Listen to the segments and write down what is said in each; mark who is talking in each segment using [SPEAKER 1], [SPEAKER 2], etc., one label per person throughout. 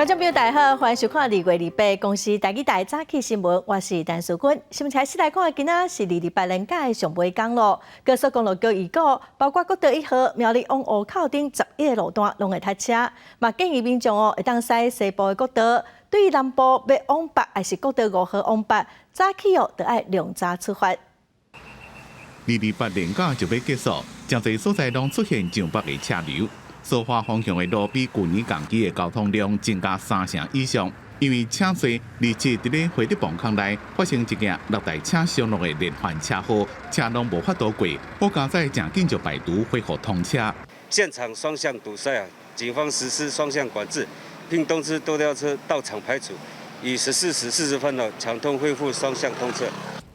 [SPEAKER 1] 觀眾朋友大家好，歡迎收看2月28公視台語台早起新聞，我是陳淑君。新聞開始來看，今仔是二二八連假的上尾工咯。高速公路局預告，包括國道一號苗栗往湖口頂11個路段攏會塞車，嘛建議民眾哦會當駛西部的國道，對南部欲往北，抑是國道五號往北，早起哦著愛量早出發。
[SPEAKER 2] 二二八連假就欲結束，誠濟所在攏出現上北的車流。蘇花方向的路比舊年仝期的交通量增加三成以上，因為車濟，而且佇咧會德磅空內發生一件六台車相挏的連環車禍，車攏無法度過，好佳哉誠緊就排除恢復通車。
[SPEAKER 3] 現場雙向堵塞啊，警方實施雙向管制，並通知多吊車到場排除，以14時40分呢搶通恢復雙向通車。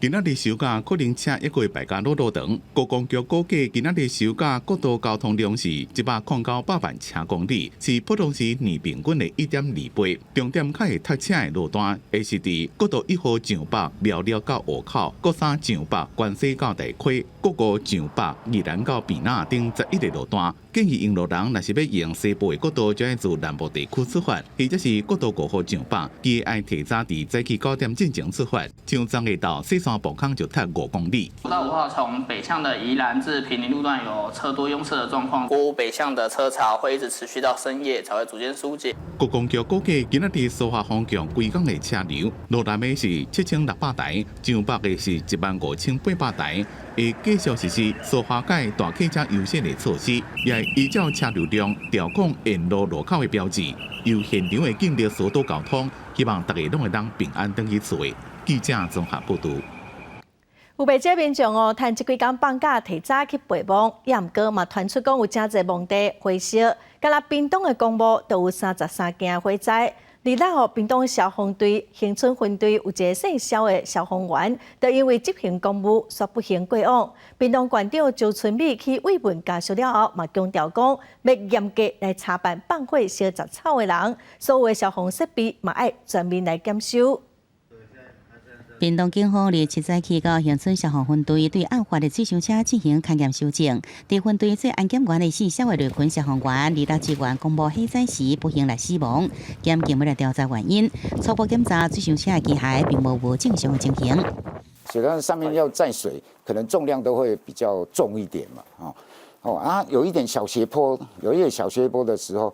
[SPEAKER 2] 今仔日收假，可能車猶閣會排甲囉囉長。國公局估計，今仔日收假國道交通量是109萬車公里，是普通時年平均的1.2倍。重點較會塞車的路段，會是佇國道一號上北苗栗到湖口，國三上北關西到大溪，國五上北宜蘭到坪林等11個路段。建議用路人若是欲用西部的國道，就愛自南部地區出發，或者是國道五號上北，記得愛提早佇早起9點進前出發。像昨下晝雪山磅空就塞5公里。
[SPEAKER 4] 國道五號從北向的宜蘭至坪林路段有車多擁塞的狀況，國五北向的車潮會一直持續到深夜才會逐漸疏解。
[SPEAKER 2] 國公局估計今仔日蘇花方向規工的車流，路南的是7600台，上北的是15,800台。會繼續實施蘇花改大客車優先的措施，也會依照車流量調控沿路路口的標誌，由現場的警力疏導交通，希望大家攏會當平安轉去厝的。記者綜合報道。
[SPEAKER 1] 有袂少民眾哦，趁這幾工放假提早去陪墓，也毋過嘛傳出講有誠濟墓地火燒，敢若屏東的公墓就有33間火災。26號，屏東消防隊恆春分隊有一个姓蕭的消防員，就因為執行公務，煞不幸過往。屏東縣長周春米去慰問家屬了後，嘛強調講，欲嚴格來查辦放火燒雜草的人，所有的消防設備嘛愛全面來檢修。
[SPEAKER 5] 屏東警方27早起到恆春消防分隊對案發的水箱車進行勘驗搜證。佇分隊做安檢員的姓蕭的內勤消防員，26支援公墓火災時不幸來死亡。檢警欲來調查原因，初步檢查水箱車的機械並無無正常的情形。
[SPEAKER 6] 所以它上面要載水，可能重量都會比較重一點嘛，哦哦啊，有一點小斜坡，有一點小斜坡的時候，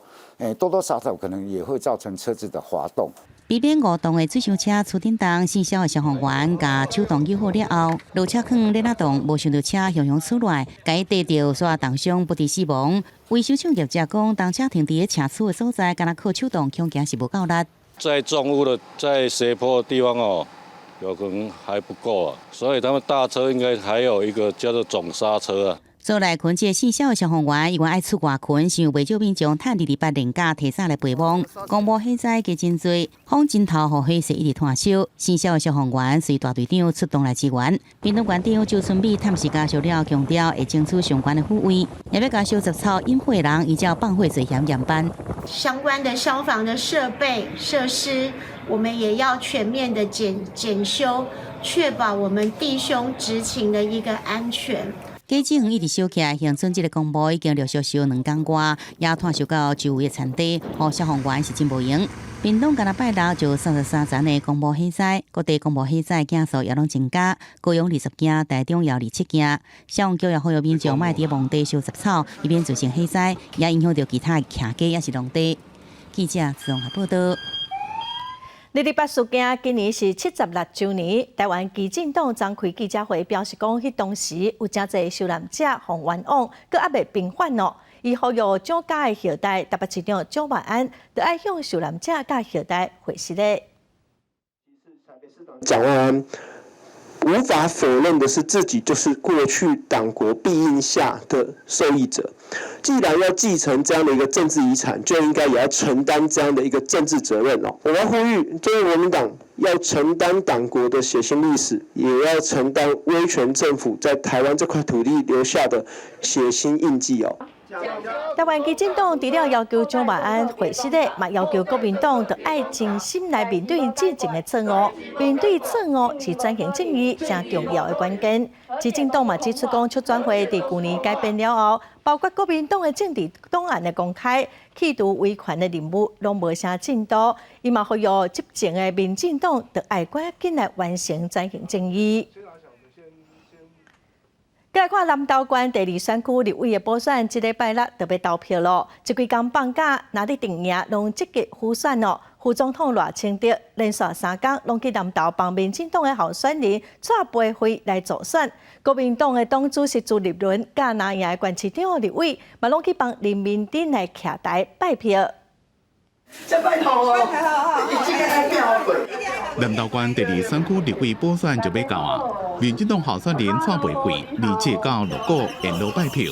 [SPEAKER 6] 多多少少可能也會造成車子的滑動。
[SPEAKER 5] 邊邊五棟的水箱車出振動，姓蕭的消防員共手動救火了後，落車囥鏈仔動，無想到車雄雄出來，共伊硩著，煞重傷不治死亡。維修廠業者講，當車停佇咧斜區的所在，干焦靠手動恐驚是無夠力。
[SPEAKER 7] 在重物的在斜坡的地方哦，有可能還不夠啊，所以他們大車應該還有一個叫做總剎車啊。
[SPEAKER 5] 做內勤這个姓蕭的消防員，伊原愛出外勤，是因為袂少民眾趁二二八連假提早來陪墓。公墓火災加真濟，風真透，予火勢一直湠燒。姓蕭的消防員隨大隊長出動來支援。屏東縣長周春米探視家屬了，強調會爭取相關的撫慰，也欲共燒雜草引火的人依照放火罪嫌嚴辦。
[SPEAKER 8] 相關的消防的設備設施，我們也要全面的檢修，確保我們弟兄執勤的一個安全。
[SPEAKER 5] 假子園一直燒起來，恆春這个公墓已經陸續燒2工外，也湠燒到周圍的田地，予消防員是真無閒。屏東干焦拜六就33層的公墓火災，各地公墓火災件數也攏增加，高雄20件，台中也27件。消防局也呼籲民眾莫佇墓地燒雜草，以免造成火災，也影響著其他的徛家抑是農地。記者綜合報道。
[SPEAKER 1] 二二八事件今年是76週年，台灣基進黨昨開記者會表示講，彼當時有誠濟受難者予冤枉，閣猶未平反哦。伊呼籲蔣家的後代，台北市長蔣萬安，著愛向受難者佮後代賠失禮。
[SPEAKER 9] 蔣萬安無法否認的是，自己就是過去黨國庇蔭下的受益者。既然要繼承這樣的一個政治遺產，就應該也要承擔這樣的一個政治責任哦。我們呼籲中國國民黨要承擔黨國的血腥歷史，也要承擔威權政府在台灣這塊土地留下的血腥印記哦。
[SPEAKER 1] 台灣基進黨除了要求蔣萬安回失的，嘛要求國民黨著愛真心來面對進前的錯誤，面對錯誤是轉型正義誠重要的關鍵。基進黨嘛指出講，促轉會佇舊年改變了後，包括國民黨的政治檔案的公開、去除威權的任務，攏無啥進度。伊嘛呼籲執政的民進黨，著愛趕緊來完成轉型正義。來看南投縣第二選區立委的補選，這禮拜六就欲投票囉。這幾工放假，若咧陣營攏積極輔選哦。副總統賴清德連續3工攏去南投幫民進黨的候選人帶杯會來助選。國民黨的黨主席朱立倫佮藍營的縣市長立委，嘛攏去幫林明珍來徛台拜票。
[SPEAKER 10] 這拜託哦，
[SPEAKER 2] 南投縣第二選區立委補選就欲到啊！民進黨候選人蔡培慧二七到鹿谷沿路拜票，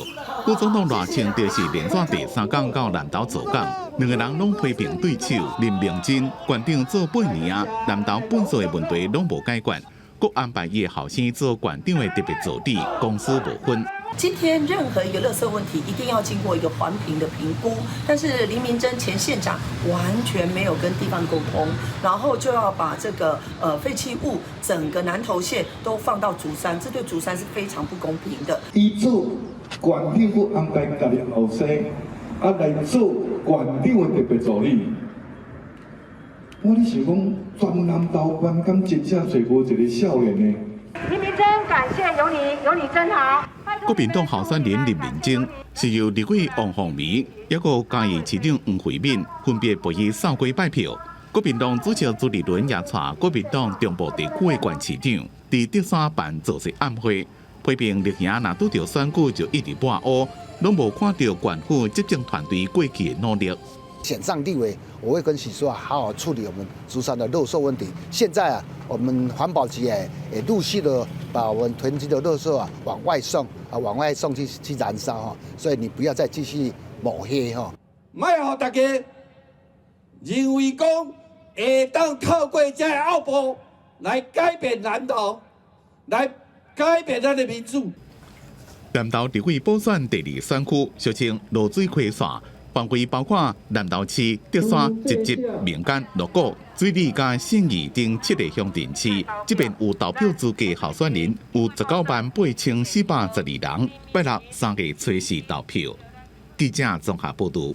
[SPEAKER 2] 副總統賴清德是連續第三工到南投做工，兩個人攏批評對手林明珍，縣長做8年啊，南投糞埽的問題攏無解決，閣安排伊的後生做縣長的特別助理，公私無分。
[SPEAKER 10] 今天任何一個垃圾問題，一定要經過一個環評的評估，但是林明珍前縣長完全沒有跟地方溝通，然後就要把這個廢棄物整個南投縣都放到竹山，這對竹山是非常不公平的。
[SPEAKER 11] 伊做縣長，閣安排家己後生啊來做縣長的特別助理，我咧想講，全南投縣敢真正揣無一個少年的？
[SPEAKER 12] 林明珍，感謝有你，有你真好。
[SPEAKER 2] 國民黨候選人林明珍是由立委王鳳梅，抑閣嘉義市長黃惠敏分別陪伊掃街拜票。國民黨主席朱立倫也帶國民黨中部地區的縣市長，佇德山辦造勢晚會，批評綠營若拄著選舉就一直抹烏，攏無看著縣府執政團隊過去的努力。
[SPEAKER 13] 選上立委，我會跟許淑華好好處理我們竹山的垃圾問題。現在啊，我們環保局也陸續的把我們囤積的垃圾啊往外送啊，往外送去燃燒哈。所以你不要再繼續抹黑哈。
[SPEAKER 14] 莫予大家認為講會當透過這个奧步來改變南投，來改變咱的民主。
[SPEAKER 2] 南投立委補選第二選區，俗稱濁水溪線。範圍包括南投市、德山、集集、名間、鹿谷、水里佮信義等七個鄉鎮市。這邊有投票資格候選人有198,412人，拜六3月初四投票。記者綜合報導。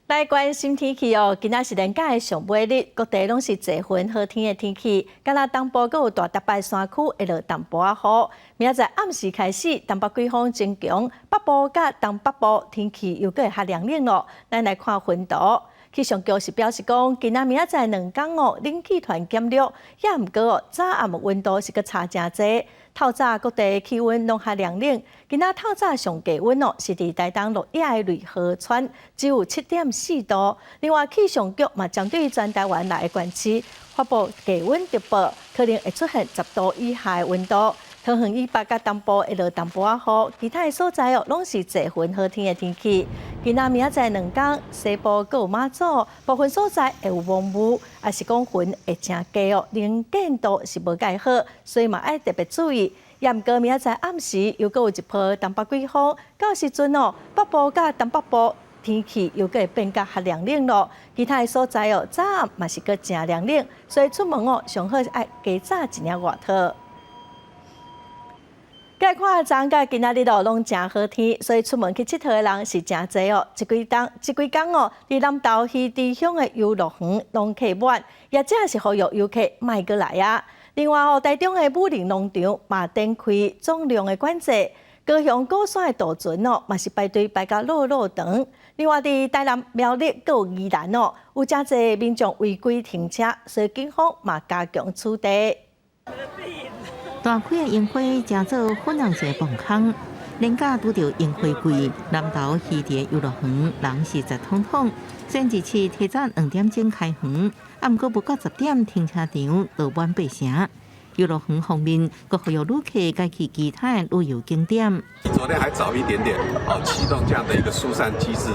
[SPEAKER 1] 來關心天氣哦，今仔是連假的上尾日，各地攏是濟雲好天的天氣。敢若東部閣有大疊擺山區會落淡薄仔雨。明仔載暗時開始，東北季風增強，北部佮東北部天氣又閣會較涼冷囉。咱來看雲圖，氣象局是表示講，今仔明仔載兩工哦，冷氣團減弱，也毋過哦，早暗溫度是閣差誠濟。透早各地氣溫攏較涼冷，今仔透早上低溫哦，是佇台東鹿野的瑞和村，只有7.4度。另外，氣象局嘛針對全台灣六個縣市發布低溫特報，可能會出現10度以下的溫度。桃園以北佮東部會落淡薄仔雨，其他的所在哦，攏是濟雲好天的天氣。今仔明仔載兩工，西部閣有馬祖部分所在會有濃霧，抑是講雲會誠低哦，能見度是無蓋好，所以嘛愛特別注意。也毋過明仔載暗時又閣有一波東北季風，到時陣哦，北部佮東北部天氣又閣會變甲較涼冷囉。其他的所在哦，早暗嘛是閣誠涼冷，所以出門哦，上好愛加紮一領外套。來看昨昏佮今仔日哦，攏誠好天，所以出門去𨑨迌的人是誠濟哦。這幾冬，這幾工哦，佇南投魚池鄉的遊樂園攏客滿，也正是呼籲遊客莫閣來啊。另外哦，台中的武陵農場嘛展開總量的管制，高雄鼓山的渡船哦，嘛是排隊排甲落落長。另外，佇台南苗栗閣有宜蘭哦，有誠濟民眾違規停車，所以警方嘛加強取締。
[SPEAKER 15] 大開的櫻花，成做粉紅色磅空，連假拄著櫻花季，南投魚池遊樂園人是擠淌淌。雖然是提早2點鐘開園，啊，毋過無到10點，停車場就滿八成。遊樂園方面，閣呼籲旅客改去其他的旅遊景點。
[SPEAKER 16] 比昨天還早一點點，哦，啟動這樣的一個疏散機制。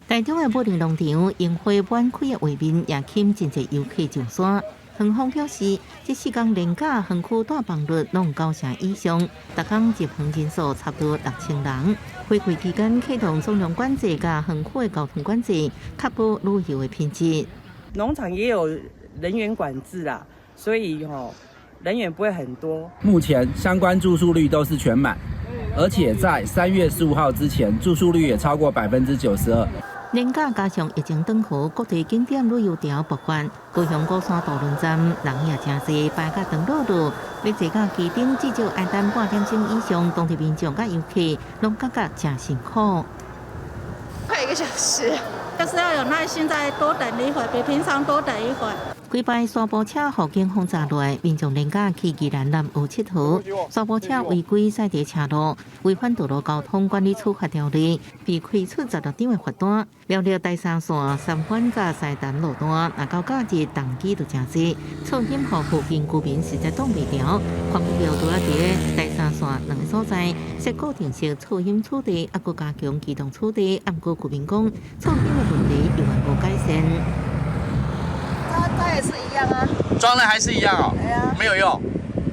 [SPEAKER 15] 台中的武陵農場櫻花滿開的畫面，也吸引真濟遊客上山。園方表示，這四工連假園區帶房率攏九成以上，逐工入園人數差不多6000人。花季期間啟動總量管制佮園區的交通管制，確保旅遊的品質。
[SPEAKER 17] 農場也有人員管制啊，所以吼人員不會很多。
[SPEAKER 18] 目前相關住宿率都是全滿，而且在3月15號之前，住宿率也超過92%。
[SPEAKER 15] 連假加上疫情轉好，各地景點旅遊潮爆發。高雄鼓山渡輪站人也誠濟，排甲長路路，欲坐到機頂至少愛等半點鐘以上，當地民眾佮遊客攏感覺誠辛苦。
[SPEAKER 19] 快一個小時，就是要有耐心，再多等一會，比平常多等一會。
[SPEAKER 15] 幾擺沙埔車予警方查落，民眾連假去宜蘭南澳𨑨迌，沙埔車違規駛佇車路，違反道路交通管理處罰條例，被開出16張的罰單。苗栗台三線三藩佮西潭路段，若到假日重機就誠濟，噪音予附近居民實在擋袂牢。環保局除了佇台三線兩个所在設固定式噪音處理，猶閣加強機動處理，毋過居民講噪音的問題猶原無改善。
[SPEAKER 20] 他也是一樣啊，
[SPEAKER 21] 裝了還是一樣哦，
[SPEAKER 20] 對啊，
[SPEAKER 21] 沒有用，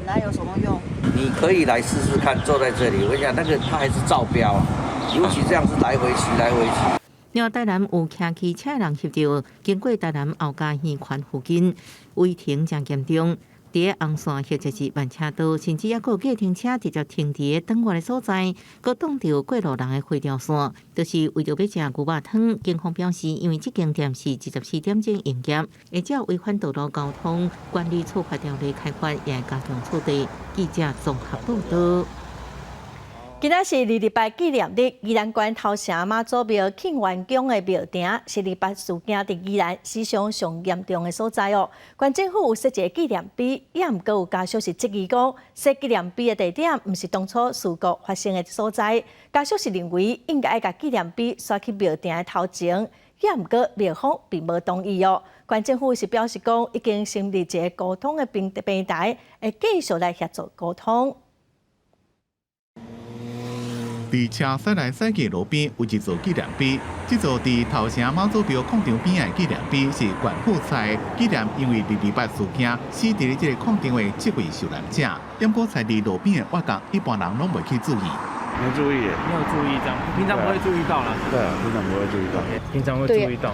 [SPEAKER 20] 哪有什麼用？
[SPEAKER 22] 你可以來試試看，坐在這裡，我跟你講，那個他還是照飆啊，尤其這樣是來回騎，來回騎。
[SPEAKER 15] 另外，台南有騎機車人翕著，經過台南後家耳環附近，違停誠嚴重。佇紅線或者是慢車道，甚至猶閣有計程車直接停佇轉彎的所在，閣擋著過路人的回頭線，就是為著欲食牛肉湯。警方表示，因為這間店是24點鐘營業，會照違反道路交通管理處罰條例開罰，也會加強處理。記者綜合報導。
[SPEAKER 1] 今仔是二二八紀念日，宜蘭縣頭城媽祖廟慶元宮的廟埕是二二八事件佇宜蘭死傷上嚴重的所在哦。縣政府有設一个紀念碑，也毋過有家屬是質疑講，設紀念碑的地點毋是當初事故發生的所在。家屬是認為應該愛共紀念碑徙去廟埕的頭前，也毋過廟方並無同意哦。縣政府是表示講，已經成立一个溝通的平台，會繼續來協助溝通。
[SPEAKER 2] 佇車駛來駛去路邊有一座紀念碑，這座佇頭城媽祖廟廣場邊的紀念碑是縣府設紀念，因為二二八事件死佇咧這个礦場的七位受難者。毋過設佇路邊的挖角，一般人攏袂去注意。
[SPEAKER 23] 沒注意，
[SPEAKER 24] 沒有注意這樣，平常不會注意到啦。
[SPEAKER 23] 對啊，平常不會注意到。平常會注意到。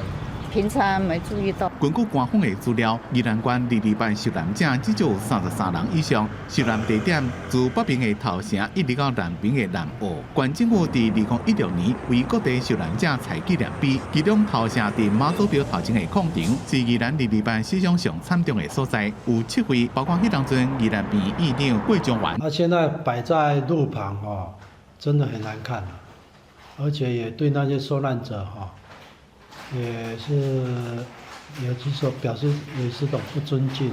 [SPEAKER 25] 平常沒注意到。
[SPEAKER 2] 根據官方的資料，宜蘭縣二二八受難者至少有33人以上。受難地點自北邊的頭城，一直到南邊的南澳。縣政府佇2016年為各地受難者設紀念碑，其中頭城佇媽祖廟頭前的廣場，是宜蘭二二八死傷上慘重的所在，有七位，包括彼當陣宜蘭病院院長郭章元。
[SPEAKER 26] 他現在擺在路旁哦，真的很難看，而且也對那些受難者哈。也是，也就是說表示也是種不尊敬。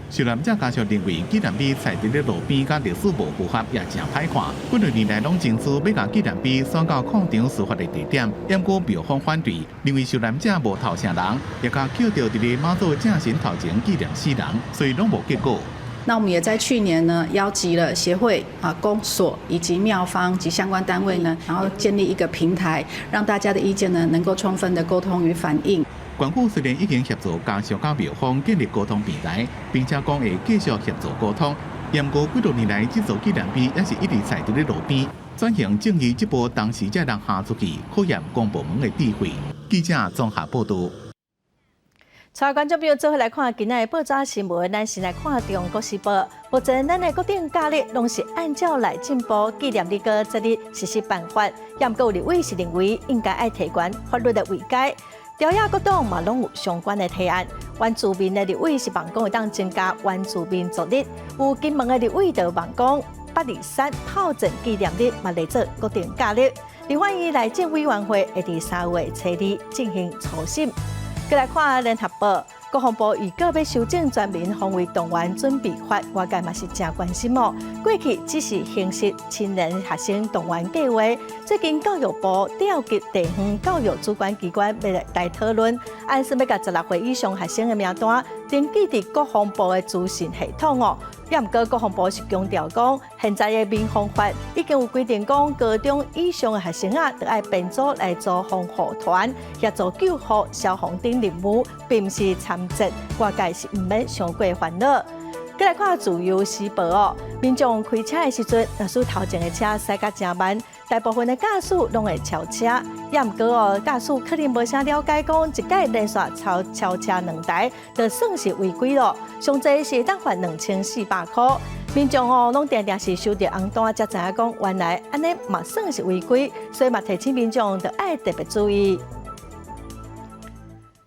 [SPEAKER 2] 受難者家屬認為，紀念碑設佇咧路邊，佮歷史無符合，也誠歹看。幾若年來攏爭取欲共紀念碑徙到礦場事發的地點，毋過廟方反對，認為受難者無頭城人，也共抾著佇咧媽祖正神頭前紀念死人，所以攏無結果。
[SPEAKER 27] 那我們也在去年呢，邀集了協會啊、公所以及廟方及相關單位呢，然後建立一個平台，讓大家的意見呢能夠充分的溝通與反映。
[SPEAKER 2] 縣府雖然已經協助家屬佮廟方建立溝通平台，並且講會繼續協助溝通，毋過幾多年來，這座紀念碑也是一直設佇咧路邊，轉型正義這步當時才人行出去，考驗公部門的智慧。記者綜合報導。
[SPEAKER 1] 帶觀眾朋友做伙來看今仔的報紙新聞，咱先來看《中國時報》。目前咱的國定假日攏是按照內政部紀念日佮節日實施辦法，也毋過有立委是認為應該愛提懸法律的位階。朝野各黨嘛攏有相關的提案。原住民的立委是望講會當增加原住民族日，有金門的立委就望講8/23炮戰紀念日嘛列做國定假日。立法院內政委員會會佇3月初二進行初審。閣來看聯合報，國防部預告欲修正全民防衛動員準備法，外界嘛是誠關心哦。過去只是形式青年學生動員計劃，最近教育部調集地方教育主管機關欲來討論，按說欲共16歲以上學生的名單登記佇國防部的資訊系統哦。也毋過國防部是強調講，現在的民防法已經有規定講，高中以上的學生啊，著愛編組來組防護團，協助救護、消防等任務，並毋是參戰，外界是毋免傷過煩惱。閣來看自由時報哦，民眾開車的時陣，若是頭前的車駛甲誠慢，大部分的駕駛攏會超車。也毋過哦，駕駛可能無啥了解，講一擺連續超車兩台，就算是違規咯。上濟是會當罰2400箍。民眾哦，攏定定是收著紅單，才知影講原來按呢嘛算是違規，所以嘛提醒民眾著愛特別注意。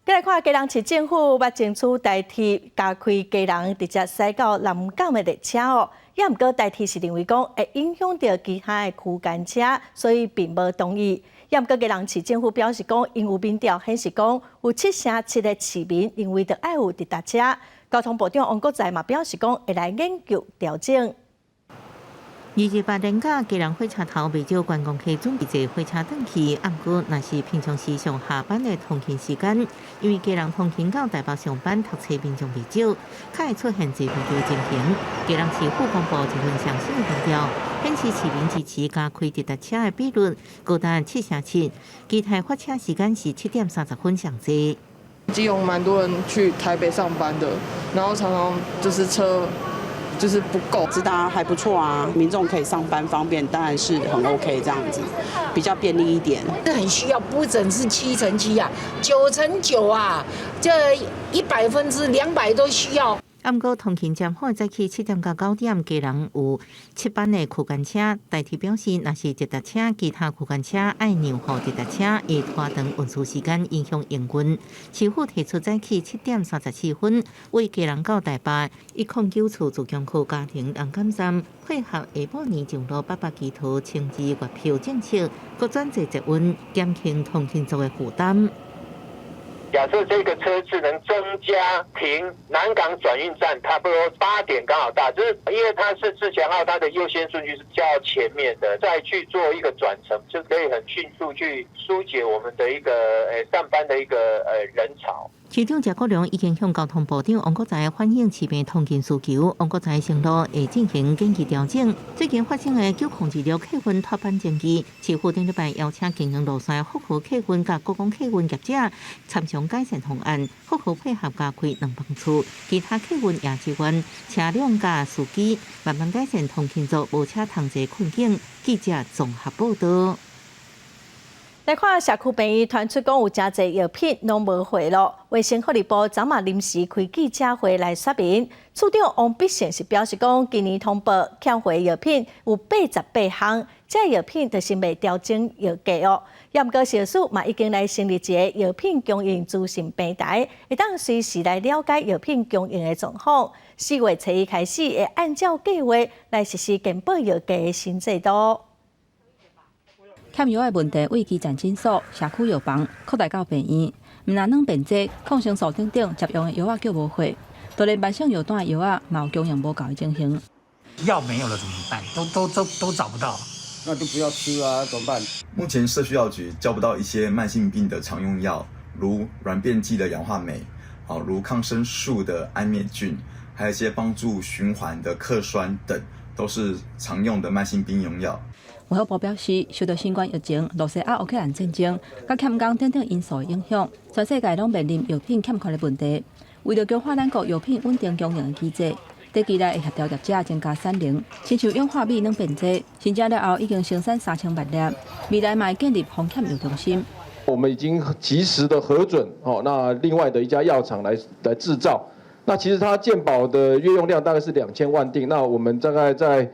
[SPEAKER 1] 閣來看基隆市政府欲爭取台鐵加開基隆直接駛到南港的列車哦，也毋過台鐵是認為講會影響著其他的區間車，所以並無同意。也毋過基隆市政府表示講，𪜶有民調顯示講有7成7的市民認為著愛有直達車。交通部長王國材嘛表示講會來研究調整。
[SPEAKER 15] 28連假，基隆火車頭袂少觀光客準備坐火車轉去，毋過若是平常時上下班的通勤時間，因為基隆通勤到台北上班讀冊民眾袂少，較會出現坐飛機情形。基隆市府公布一份上新的民調，顯示市民支持加開直達車的比率高達7成7，期待發車時間是7點30分上濟。
[SPEAKER 3] 基隆蠻多人去台北上班的，然後常常就是車。就是不夠，
[SPEAKER 4] 直達還不錯啊，民眾可以上班方便，當然是很 OK 這樣子，比較便利一點。
[SPEAKER 5] 這很需要，不只是7成7啊，9成9啊，這200%都需要。
[SPEAKER 15] 毋過通勤暫緩早起7點到9點，基隆有7班的區間車。台鐵表示，若是直達車，其他區間車愛讓予直達車，會拖長運輸時間，影響營運。市府提出早起7點34分，為基隆到台北109處自強區嘉玲南港站，配合下晡暝上路八百祈禱清字月票政策，閣轉坐捷運，減輕通勤族的負擔。
[SPEAKER 6] 假設這個車次能增加停南港轉運站，差不多8點剛好到，就是因為它是自強號，它的優先順序是較前面的，再去做一個轉乘，就可以很迅速去疏解我們的一個上班的一個人潮。
[SPEAKER 15] 市長謝國樑已經向交通部長王國材反映市民通勤需求，王國材承諾會進行緊急調整。最近發生的902六客運脫班爭議，市府頂禮拜邀請經營路線福和客運佮國光客運業者參詳改善方案，福和配合加開兩班次，其他客運也支援車輛佮司機，慢慢改善通勤族無車通坐困境。記者綜合報導。
[SPEAKER 1] 來看社區病院傳出講有誠濟藥品攏無貨咯，衛生福利部昨嘛臨時開記者會來說明。處長王必勝是表示講，今年通報欠貨藥品有88項，這藥品就是未調整藥價哦。也毋過，食署嘛已經來成立一个藥品供應資訊平台，會當隨時來了解藥品供應的狀況。4月初一開始，會按照計劃來實施健保藥價的新制度。
[SPEAKER 27] 欠藥的問題，為基層診所、社區藥房擴大到病院，毋但軟便劑、抗生素等等常用的藥仔叫無貨，就連慢性藥單的藥仔嘛有供應無夠的情形。
[SPEAKER 7] 藥沒有了怎麼辦？都找不到，
[SPEAKER 8] 那就不要吃啊，怎麼辦？
[SPEAKER 21] 目前社區藥局交不到一些慢性病的常用藥，如軟便劑的氧化鎂，啊，如抗生素的安滅菌，還有一些幫助循環的克酸等，都是常用的慢性病用藥。
[SPEAKER 27] 衛福部表示，受到新冠疫情、羅西亞烏克蘭戰爭、佮欠工等等因素的影響，全世界攏面臨藥品欠缺的問題。為著強化咱國藥品穩定供應的機制，短期內會協調業者增加產能，親像氧化鎂軟便劑，申請了後已經生產3000萬粒，未來嘛會建立防欠藥中心。
[SPEAKER 28] 我們已經及時的核准，哦，那另外的一家藥廠來製造。那其實它健保的月用量大概是2000萬錠，那我們大概在，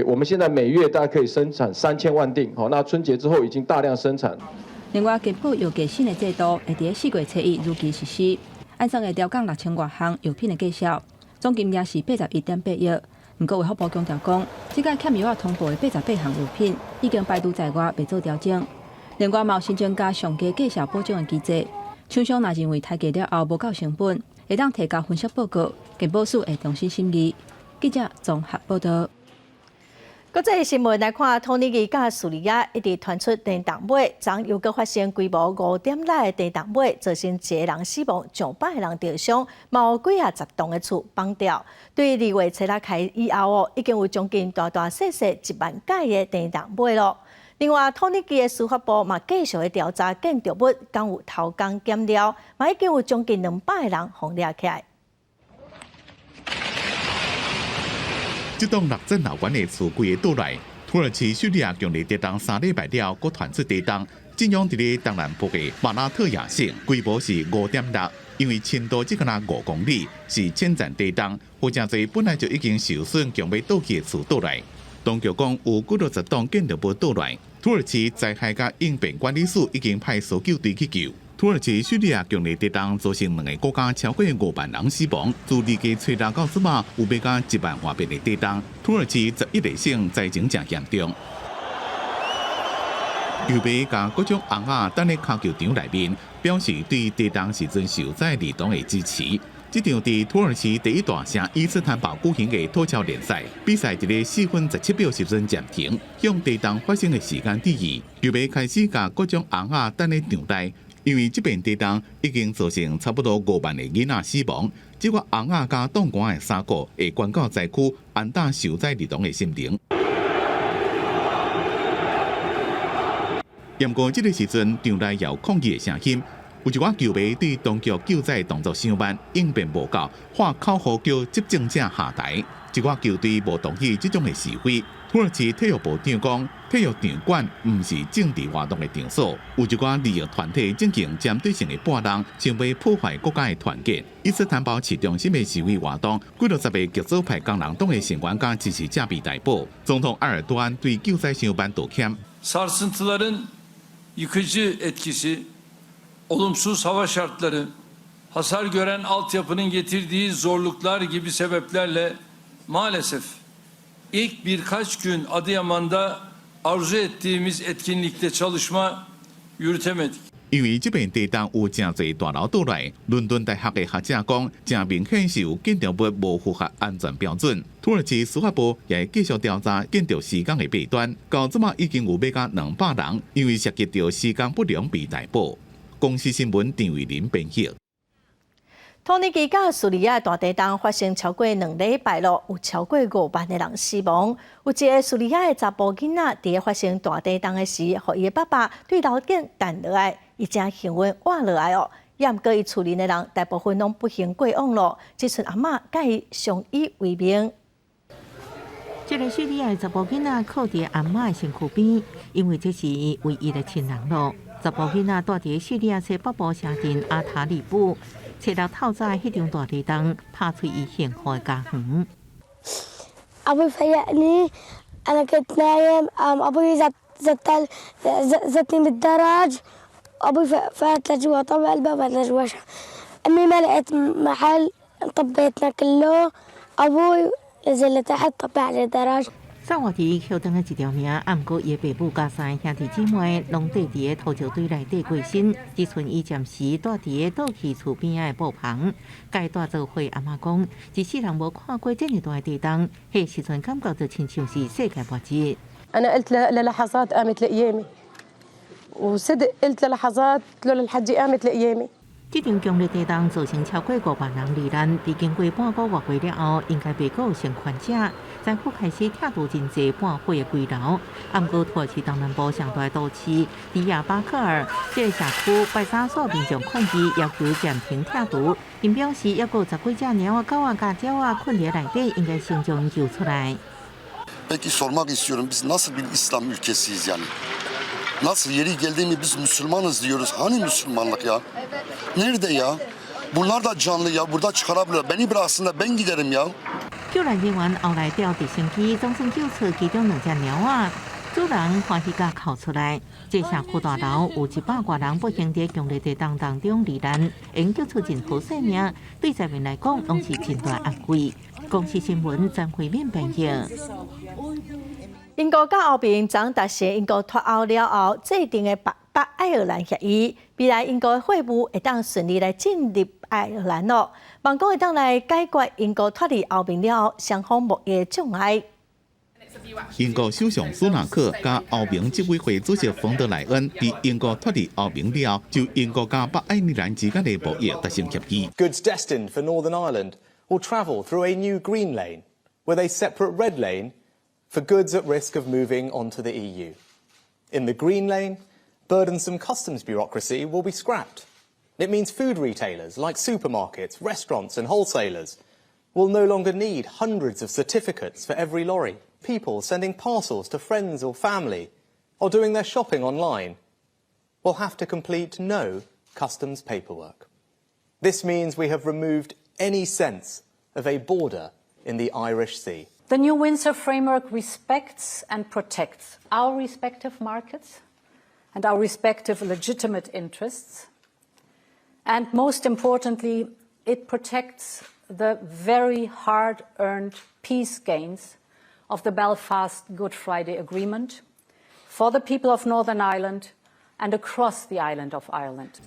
[SPEAKER 28] 我們現在每月大概可以生產3000萬錠，好，那春節之後已經大量生產。
[SPEAKER 27] 另外，健保藥價新的制度會佇4月初一如期實施，按算會調降6000外項藥品的價數，總金額是81.8億。毋過，衛福部強調講，這個欠藥仔通報的88項藥品已經排除在外，袂做調整。另外，嘛有新增加上低價數保障的機制，廠商若認為抬價了後無夠成本，會當提交分析報告，健保署會重新審議。記者綜合報導。
[SPEAKER 1] 國際新聞來看，土耳其佮敘利亞一直傳出地動尾，昨又閣發生規模5.6的地動尾，造成一个人死亡，上百个人著傷，嘛有幾仔十棟的厝崩掉。對2月初六開以後哦，已經有將近大大細細1萬蓋的地動尾囉。另外，土耳其的司法部嘛繼續咧調查建築物敢有偷工減料，嘛已經有將近200個人予掠起來。
[SPEAKER 2] 這棟6層樓懸的厝規个倒來，土耳其敘利亞強烈地動3禮拜了，閣傳出地動，震央佇咧東南部的馬拉特亞省，規模是5.6，因為深度只敢若5公里，是淺層地動，有誠濟本來就已經受損、強欲倒去的厝倒來。當局講有幾落十棟建築物倒來，土耳其災害佮應變管理署已經派搜救隊去救。土耳其敘利亞強烈地動造成兩个國家超過5萬人死亡。自2月初六到這馬，有欲加1萬外遍的地動。土耳其11個省災情誠嚴重。球迷共各種紅仔等咧跤球場內面，表示對地動時陣受災兒童的支持。這場佇土耳其第一大城伊斯坦堡舉行的土超聯賽比賽，佇咧4分17秒時陣暫停，向地動發生的時間致意。球迷開始共各種紅仔等咧場內。因為這遍地動已經造成差不多5萬個囡仔死亡，這個紅仔佮擋寒的衫褲會捐到災區，安撫受災兒童的心靈。毋過這个時陣，場內有抗議的聲音，有一寡球迷對當局救災動作傷慢，應變無夠，喊口號叫執政者下台。一寡球隊無同意這種的示威。土耳其體育部長講，體育場館毋是政治活動的場所。有一寡利益團體進行針對性的叛動，想欲破壞國家的團結。伊斯坦堡市中心的示威活動，幾落十个極左派工人黨的成員佮支持者被逮捕。總統埃爾多安對救災傷慢道歉。
[SPEAKER 9] Sarsıntıların yıkıcı etkisi, olumsuz hava şartları, hasar gören altyapının getirdiği zorluklar gibi sebeplerle maalesef ilk birkaç gün Adıyaman'da arzu ettiğimiz etkinlikte çalışma yürütemedik.
[SPEAKER 2] 因為這遍地動有誠濟大樓倒來，倫敦大學的學者講，誠明顯是有建築物無符合安全標準。土耳其司法部也會繼續調查建築施工的弊端。到這馬已經有欲加200人，因為涉及著施工不良被逮捕。公視新聞陳慧琳編譯。
[SPEAKER 1] 土耳其佮敘利亞大地動發生超過2禮拜囉，有超過5萬個人死亡。有一个敘利亞的查埔囡仔，佇咧發生大地動的時，予伊的爸爸對樓頂彈落來，伊誠幸運活落來哦。也毋過伊厝裡的人大部分攏不幸過往囉，只賰阿嬤佮伊相依為命。
[SPEAKER 15] 這个敘利亞的查埔囡仔靠佇阿嬤的身軀邊，因為這是伊唯一的親人囉。查埔囡仔蹛佇敘利亞西北部城鎮阿塔利布。初六透早彼場大地動，拍碎伊幸福的家園。
[SPEAKER 10] أبوي فيقني أنا كنت نايم قام أبوي زت زت زتني بالدرج أبوي فات لجوا طبق الباب فات لجوا أمي ما لقيت محل طب بيتنا كله أبوي نزل لتحت طب على الدرج。
[SPEAKER 15] 送活佇橋頂的一條命，啊，毋過伊的爸母佮三个兄弟姊妹攏綴佇个土石堆內底過身，只賰伊暫時蹛佇个倒去厝邊仔的布棚。佮伊蹛做伙阿嬤講，一世人無看過這爾大的地動，彼時陣感覺就親像是世界末日。
[SPEAKER 11] أنا قلت للحظات قامت القيامة وصدق قلت للحظات لولا الحجة قامت القيامة。
[SPEAKER 15] 這場強烈地動造成超過5萬人罹難，佇經過半個外月了後，應該袂閣有生還者。政府開始拆除真濟半毀的危樓。啊，毋過土耳其東南部上大都市迪亞巴克爾這个社區拜三煞民眾抗議，要求暫停拆除。𪜶表示，猶閣有十幾隻貓仔、狗仔、佮鳥仔睏佇內底，應該先將𪜶救出來。
[SPEAKER 12] Peki sormak istiyorum biz nasıl bir İslam ülkesiyiz yani? Nasıl yeri geldi mi biz Müslümanız diyoruz. Hani Müslümanlık ya? Nerede ya? Bunlar da canlı ya. Burada çıkarabilir. Beni bıraksın da ben giderim ya.
[SPEAKER 15] 救援人員後來調直升機，總算救出其中兩隻貓仔，主人歡喜共哭出來。這社區大樓有100外人不幸佇強烈地動當中罹難，會救出任何性命，對災民來講攏是真大安慰。公視新聞張惠敏編譯。
[SPEAKER 1] 英國佮歐盟昨達成英國脫歐了後制定的北北愛爾蘭協議，未來英國的貨物會當順利來進入愛爾蘭囉。望講會當來解決英國脫離歐盟了後雙方貿易的障礙。
[SPEAKER 2] 英國首相蘇納克佮歐盟執委會主席馮德萊恩佇英國脫離歐盟了後，就英國佮北愛爾蘭之間的貿易達成協議。
[SPEAKER 13] Goods destined for Northern Ireland will travel through a new green lane, with a separate red lane for goods at risk of moving onto the EU. In the green lane, burdensome customs bureaucracy will be scrapped. It means food retailers like supermarkets, restaurants and wholesalers will no longer need hundreds of certificates for every lorry. People sending parcels to friends or family or doing their shopping online will have to complete no customs paperwork. This means we have removed any sense of a border in the Irish Sea.
[SPEAKER 14] The new Windsor Framework respects and protects our respective markets and our respective legitimate interests. And most importantly, it protects the very hard earned peace gains of the Belfast Good Friday Agreement for the people of Northern Ireland and across the island of Ireland.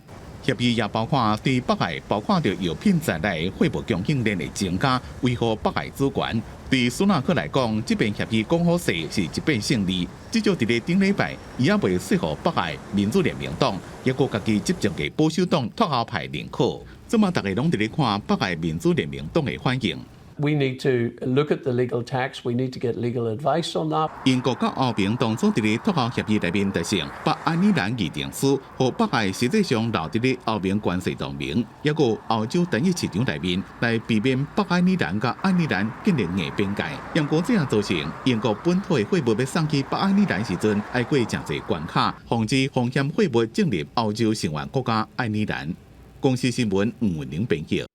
[SPEAKER 2] 協議也包括對北愛包括著藥品在內貨物供應鏈的增加，維護北愛主權。對蘇納克來講，這份協議講好勢是一筆勝利。至少佇咧頂禮拜，伊猶未說予北愛民主聯盟黨，抑閣家己執政的保守黨脫歐派認可。這馬逐家攏佇咧看北愛民主聯盟黨的反應。
[SPEAKER 16] We need to look at the legal text. We need to get legal advice on that.
[SPEAKER 2] 英國佮歐盟當初佇咧脫歐協議內面達成北愛爾蘭議定書，予北愛實際上留佇咧歐盟關稅同盟，抑閣歐洲單一市場內面，來避免北愛爾蘭佮愛爾蘭建立硬邊界。毋過這樣造成英國本土的貨物欲送去北愛爾蘭時陣，愛過誠濟關卡，防止風險貨物進入歐洲成員國家愛爾蘭。公視新聞吳文玲編譯。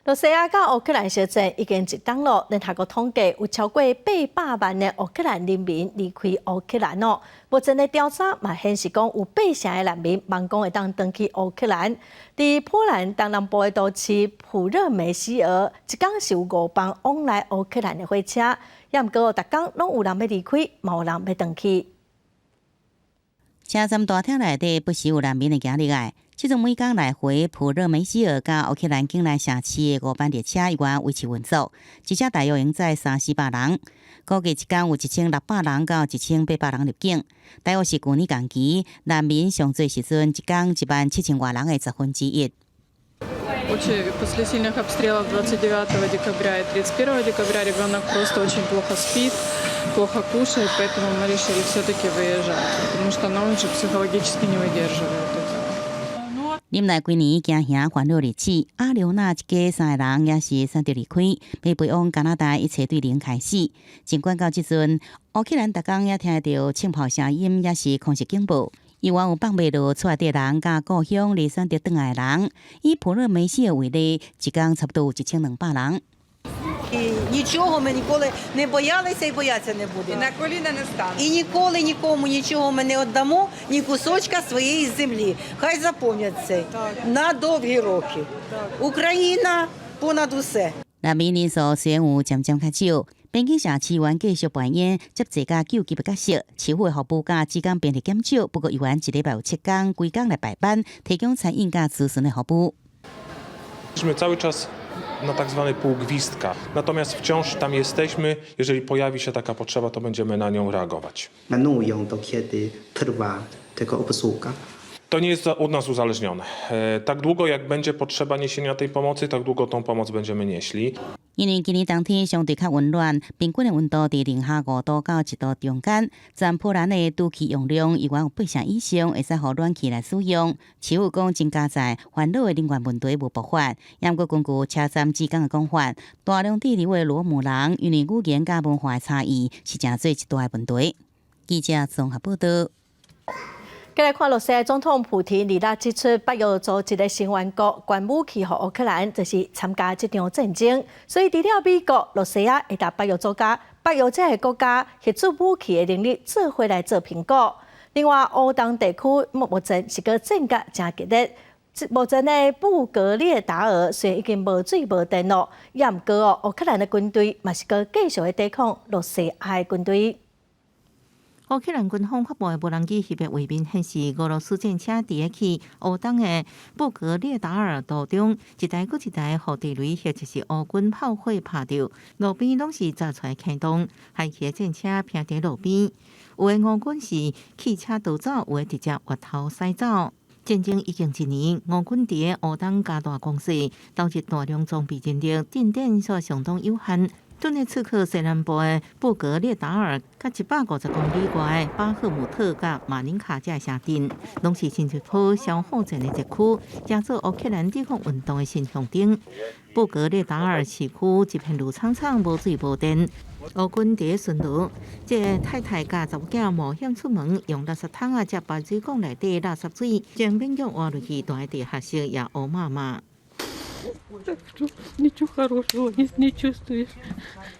[SPEAKER 1] 羅西亞佮烏克蘭相戰已經一冬咯，聯合國統計有超過800萬的烏克蘭人民離開烏克蘭咯。目前的調查嘛顯示講，有八成的難民望講會當轉去烏克蘭。佇波蘭東南部的都市普熱梅希爾，一工是有五班往來烏克蘭的火車，也毋過逐工攏有人欲離開，嘛有人欲轉去。
[SPEAKER 15] 車站大廳內底不時有難民的行入來。這陣每工來回普熱梅希爾佮烏克蘭境內城市的五班列車依然維持運作，一車大約會載三四百人。估計一工有1600人到1800人入境，大約是舊年同期難民上濟時陣，一工1萬7千外人的1/10。
[SPEAKER 17] Очень после сильных обстрелов 29 декабря и 31 декабря ребенок просто очень плохо спит, плохо кушает, поэтому мы решили все-таки выезжать, потому что она уже психологически не выдерживает этого.
[SPEAKER 15] 忍耐幾年驚嚇煩惱日子，阿劉娜一家三个人也是選擇離開，欲飛往加拿大，一切對零開始。儘管到這陣，烏克蘭逐工也聽著槍炮聲音，也是空襲警報。猶原有放袂落厝內底人，佮故鄉而選擇轉來的人。以普熱梅希爾為例，一工差不多有1200人。
[SPEAKER 18] Нічого ми ніколи не боялися і боятися не будемо.
[SPEAKER 19] І на коліна не станемо.
[SPEAKER 18] І ніколи нікому нічого ми не віддамо, ні кусочка своєї землі. Хай запомнять це на довгі роки. Україна понад усе.
[SPEAKER 15] 難民人數雖然有漸漸較少，邊境城市員繼續扮演接濟佮救急的角色，市府的服務佮志工兵力減少，不過猶原一禮拜有7工，規工來排班，提供餐飲佮諮詢的服務。
[SPEAKER 20] Jesteśmy cały czas na tak zwanej pół gwizdka. Natomiast wciąż tam jesteśmy. Jeżeli pojawi się taka potrzeba, to będziemy na nią reagować.
[SPEAKER 22] Planują, do kiedy trwa tego obsługa?
[SPEAKER 20] To nie jest od nas uzależnione. Tak długo jak będzie potrzeba niesienia tej pomocy, tak długo tą pomoc będziemy nieśli.
[SPEAKER 15] 因為今年冬天相對較溫暖，平均的溫度佇零下5度到1度中間。全波蘭的拄氣用量猶原有八成以上會使予暖氣來使用。市府講增加在煩惱的能源問題無爆發，毋過根據車站志工的講法，大量滯留的羅姆人因為語言佮文化的差異，是誠做一大問題。記者綜合報道。
[SPEAKER 1] 過來看羅西亞總統普廷二日指出，北約組織的成員國捐武器予烏克蘭，就是參加這場戰爭。所以除了美國、羅西亞會共北約國家、北約這个國家協助武器的能力做伙來做評估。另外，烏東地區目前是閣戰甲誠激烈。目前的布格列達爾雖然已經無水無電咯，也毋過哦，烏克蘭的軍隊嘛是閣繼續咧抵抗羅西亞的軍隊。
[SPEAKER 15] 烏克蘭軍方發布的無人機翕的畫面顯示，俄羅斯戰車佇咧去烏東的布格列達爾途中，一台閣一台予地雷或者是烏軍炮火拍著，路邊攏是鑿出來坑洞，害去的戰車停佇路邊。有的烏軍是棄車逃走，有的直接越頭駛走。戰爭已經一年，烏軍佇烏東加大攻勢，投入大量裝備人力，進展卻相當有限。頓涅茨克西南部的布格列達爾，佮150公里外的巴赫姆特佮馬林卡這城鎮，攏是新一波消耗戰的熱區，成做烏克蘭抵抗運動的新象徵。布格列達爾市區一片綠蒼蒼，無水無電。烏軍佇巡邏，這个太太佮查某囝冒險出門，用垃圾桶仔接排水管內底垃圾水，將勉強活落去，蹛佇地下室也烏麻麻。
[SPEAKER 3] Так что ничего хорошего не чувствуешь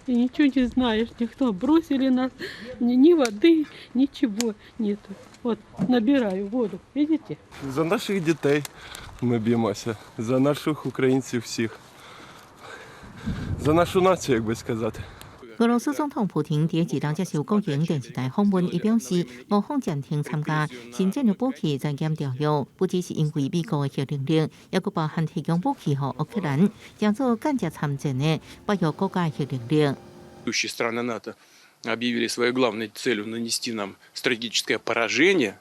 [SPEAKER 3] и ничего не знаешь. Никто бросили нас, ни воды, ничего нету. Вот набираю воду, видите?
[SPEAKER 4] За наших дітей ми б'ємося, за наших українців всіх, за нашу націю, як би сказати.
[SPEAKER 15] 俄羅斯總統普廷佇二日接受國營電視台訪問，伊表示，俄方暫停參加新戰略武器裁減條約，不只是因為美國的核能力，猶閣包含提供武器予烏克蘭，成做間接參戰的北約國家核能力。
[SPEAKER 5] Страны НАТО объявили своей главной целью нанести нам стратегическое поражение,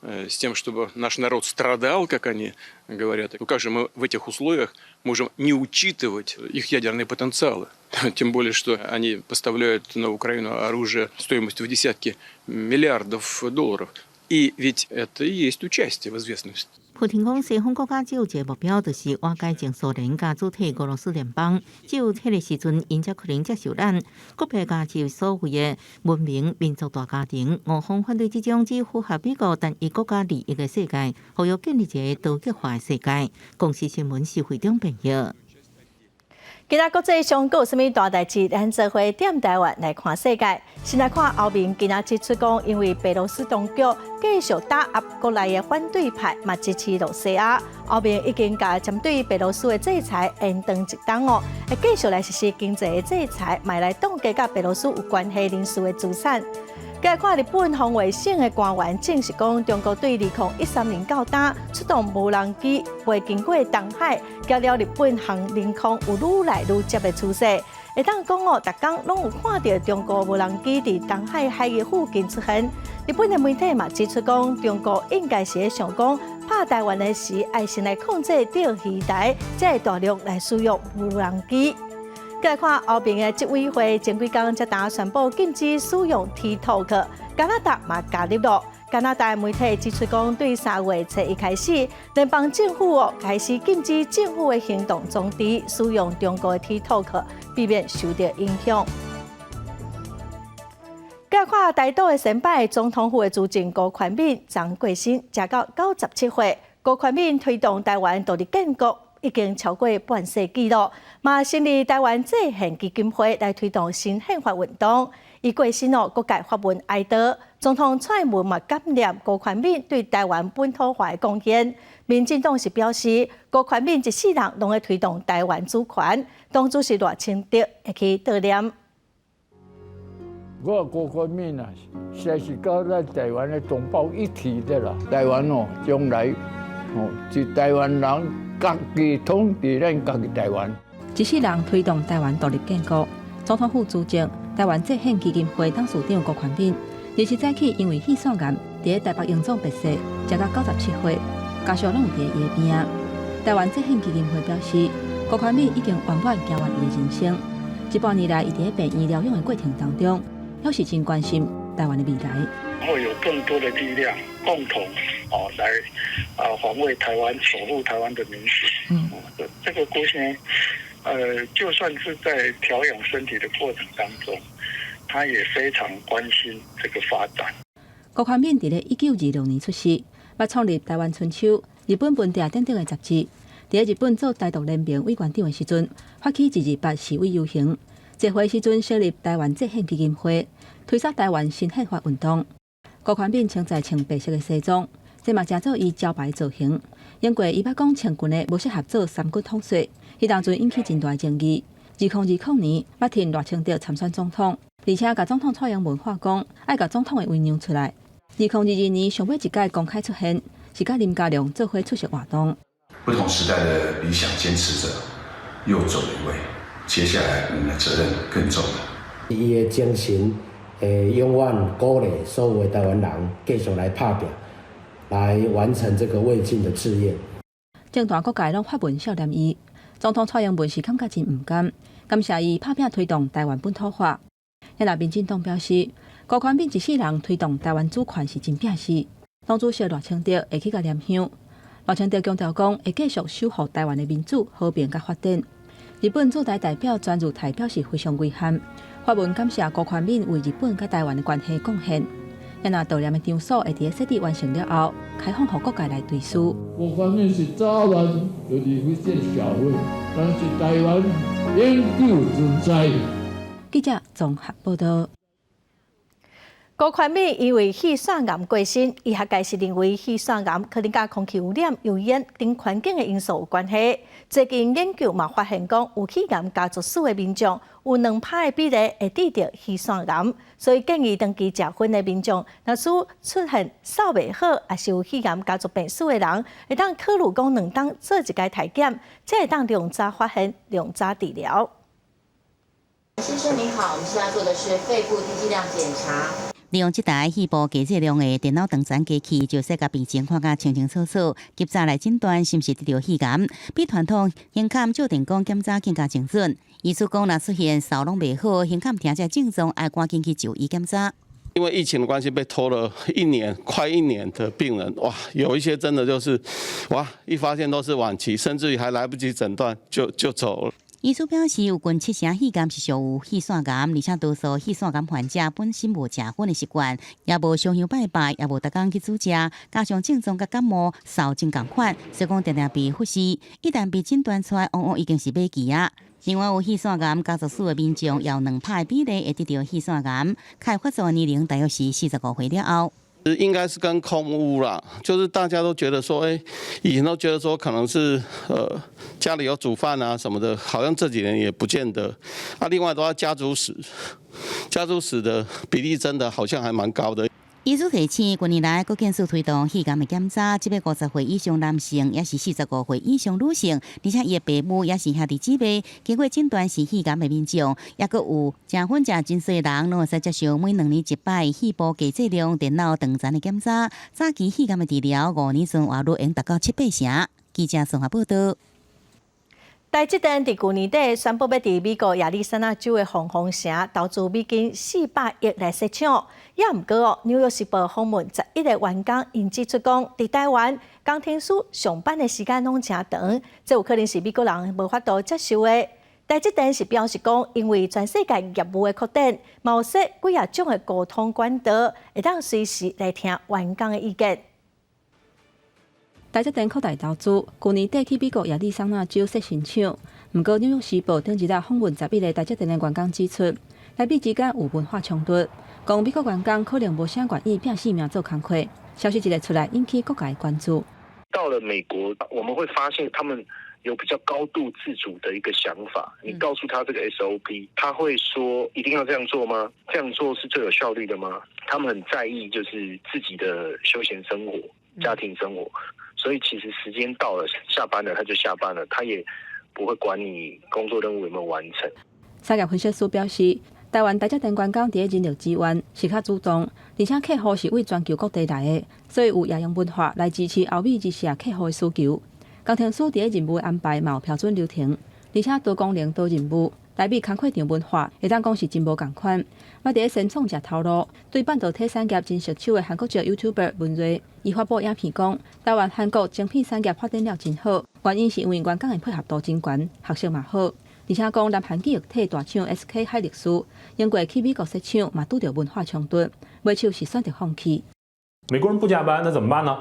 [SPEAKER 5] с тем, чтобы наш народ страдал, как они говорят. Ну как же мы в этих условиях можем не учитывать их ядерные потенциалы? Тем более, что они поставляют на Украину оружие стоимостью в десятки миллиардов долларов. И ведь это и есть участие в известном
[SPEAKER 15] 普廷講，西方國家只有一个目標，就是瓦解前蘇聯佮組體俄羅斯聯邦。只有彼个時陣，𪜶才可能接受咱國別加入所謂的文明民族大家庭。俄方反對這種只符合美國單一國家利益的世界，呼籲建立一个多極化的世界。公視新聞是會長編譯。
[SPEAKER 1] 今仔國際上閣有啥物大代誌？咱做伙踮台灣來看世界。先來看歐盟今仔指出講，因為白羅斯當局繼續打壓國內的反對派，嘛支持露西亞。歐盟已經共針對白羅斯的制裁延長一冬哦，會繼續來實施經濟的制裁，嘛來凍結佮白羅斯有關係人士的資產。繼來看日本防衛省的官員證實講，中國對2013年到今出動無人機飛經過東海，攪了日本航領空有愈來愈捷的趨勢。會當講哦，逐工攏有看著中國無人機佇東海海域附近出現。日本的媒體嘛指出講，中國應該是咧想講，拍台灣的時，愛先來控制釣魚台，才會大量來使用無人機。繼來看歐盟的執委會前幾工才當宣布禁止使用 TikTok，加拿大嘛加入咯。加拿大媒體指出講，對3月初一開始，聯邦政府哦開始禁止政府的行動裝置使用中國的 TikTok，避免受著影響。繼來看台獨的先輩總統府的資政辜寬敏，昨過身，食到97歲。辜寬敏推動台灣獨立建國已經超過半世紀咯，嘛成立台灣制憲基金會來推動新憲法運動。伊過身哦，各界發文哀悼。總統蔡英文嘛感念辜寬敏對台灣本土化的貢獻。民進黨是表示，辜寬敏一世人攏咧推動台灣主權，黨主席賴清德會去悼念。
[SPEAKER 19] 我辜寬敏啊，實在是佮咱台灣的同胞一體的啦。台灣哦，將來哦是台灣人家己統治咱家己台灣。
[SPEAKER 27] 一世人推動台灣獨立建國，總統府資政台灣制憲基金會董事長辜寬敏，二十早起因為肺腺癌，佇台北榮總別逝，食到97歲，家屬攏有佇伊的邊仔。台灣制憲基金會表示，辜寬敏已經圓滿行完伊的人生，這半年來，伊佇病院療養的過程當中，表示真關心台灣的未來。
[SPEAKER 23] 會有更多的力量共同哦來啊防衛台灣、守護台灣的民主。這個辜先生，就算是在調養身體的過程當中，他也非常關心這個發展。
[SPEAKER 27] 辜寬敏佇咧1926年出世，捌創立《台灣春秋》、日本文鼎等等的雜誌。佇咧日本做台獨聯盟委員長的時陣，發起228示威遊行。集會時陣成立台灣制憲基金會，推捒台灣新憲法運動。辜寬敏穿在穿白色的西裝，這嘛成做伊招牌造型。因過伊捌講穿裙的無適合做三軍統帥，彼當陣引起真大爭議。2020年，捌替賴清德參選總統，而且共總統蔡英文話講，愛共總統的位讓出來。2022年上尾一擺公開出現，是佮林佳龍做伙出席活動。
[SPEAKER 6] 不同時代的理想堅持者又走了一位，接下來我們的責任更重了。
[SPEAKER 7] 伊的精神會永遠鼓勵所有的台灣人繼續來拍拚，來完成這個未竟的志業。
[SPEAKER 27] 政壇各界攏發文悼念伊，總統蔡英文是感覺真毋甘，感謝伊拍拚推動台灣本土化。也若民進黨表示，辜寬敏一世人推動台灣主權是真拚事。黨主席賴清德會去共念香。賴清德強調講，會繼續守護台灣的民主、和平佮發展。日本駐台代表泉裕泰表示非常遺憾，發文感謝辜寬敏為日本佮台灣的關係貢獻。也若悼念的場所會佇設置完成了後，開放予各界來追思。
[SPEAKER 19] 辜寬敏是早晚就離開這個社會，但是台灣永久存在。
[SPEAKER 27] 記者綜合報道。
[SPEAKER 1] 辜寬敏因為肺腺癌過身，醫學界是認為肺腺癌可能佮空氣污染、油煙等環境的因素有關係。最近研究嘛發現講，有肺癌家族史的民眾有2%的比例會得著肺腺癌，所以建議長期食薰的民眾，若是出現嗽袂好，抑是有肺癌家族病史的人，會當考慮講2冬做一擺篩檢，才會當量早發現、量早治療。
[SPEAKER 8] 先生您好，我們現在做的是肺部低劑量檢查。
[SPEAKER 21] 利用這台肺部低劑量的電腦斷層機器，就會使共病情看甲清清楚楚，及早來診斷是毋是得著肺癌，比傳統胸坎照電光檢查更加精準。醫師講，若出現嗽攏袂好、胸坎疼這症狀，愛趕緊去就醫檢查。
[SPEAKER 24] 因為疫情的關係，被拖了一年，快一年的病人，哇，有一些真的就是，哇，一發現都是晚期，甚至於還來不及診斷就走了。
[SPEAKER 21] 醫師表示，有近七成肺癌是屬於肺腺癌，而且多數肺腺癌患者本身無食薰的習慣，也無燒香拜拜，也無逐工去煮食，加上症狀佮感冒、嗽真仝款，所以講常常被忽視。一旦被診斷出來，往往已經是尾期啊。另外，有肺腺癌家族史的民眾，有2%的比例會得著肺腺癌，較會發作年齡大約是45歲了後。
[SPEAKER 24] 應該是跟空污啦，就是大家都覺得說，欸，以前都覺得說可能是家裡有煮飯啊什麼的，好像這幾年也不見得。啊，另外的話家族史，家族史的比例真的好像還蠻高的。
[SPEAKER 21] 醫師提醒，近年來閣繼續推動肺癌的檢查，這擺50歲以上男性，抑是45歲以上女性，而且伊的爸母抑是兄弟姊妹，經過診斷是肺癌的民眾，抑閣有食薰食真濟人，攏會使接受每2年一擺肺部低劑量電腦斷層的檢查，早期肺癌的治療，5年存活率會達到七八成。記者綜合報道。
[SPEAKER 1] 台積電佇舊年底宣布欲佇美國亞利桑那州的鳳凰城投資美金400億來設廠，也毋過哦，紐約時報訪問11個員工，𪜶指出講，佇台灣工程師上班的時間攏誠長，這有可能是美國人無法度接受的。台積電是表示講，因為全世界業務的擴展，嘛有設幾仔種的溝通管道，會當隨時來聽員工的意見。
[SPEAKER 27] 台積電擴大投資，舊年底去美國亞利桑那州設新廠。毋過，紐約時報頂一日訪問11個台積電的員工指出，台美之間有文化衝突，講美國員工可能無啥願意拚性命做工課。消息一个出來，引起各界關注。
[SPEAKER 25] 到了美國，我們會發現他們有比較高度自主的一個想法。你告訴他這個 SOP，他會說一定要這樣做嗎？這樣做是最有效率的嗎？他們很在意就是自己的休閒生活、家庭生活。所以其實時間到了，下班了他就下班了，他也不會管你工作任務有沒有完成。
[SPEAKER 27] 產業分析師表示，台灣台積電員工佇人力資源是較主動，而且客戶是為全球各地來的，所以有夜用文化來支持歐美日系客戶的需求。工程師佇任務安排嘛有標準流程，而且多功能多任務，台美工課場文化會當講是真無仝款。嘛佇咧新創者頭路，對半導體產業真熟手的韓國籍 YouTuber 文瑞，伊發布影片講，台灣韓國晶片產業發展了真好，原因是因為員工的配合度真懸，學識嘛好，而且講南韓記憶體大廠 SK 海力士，英國去美國設廠嘛拄著文化衝突，尾手是選擇放棄。
[SPEAKER 20] 美國人不加班，那怎麼辦呢？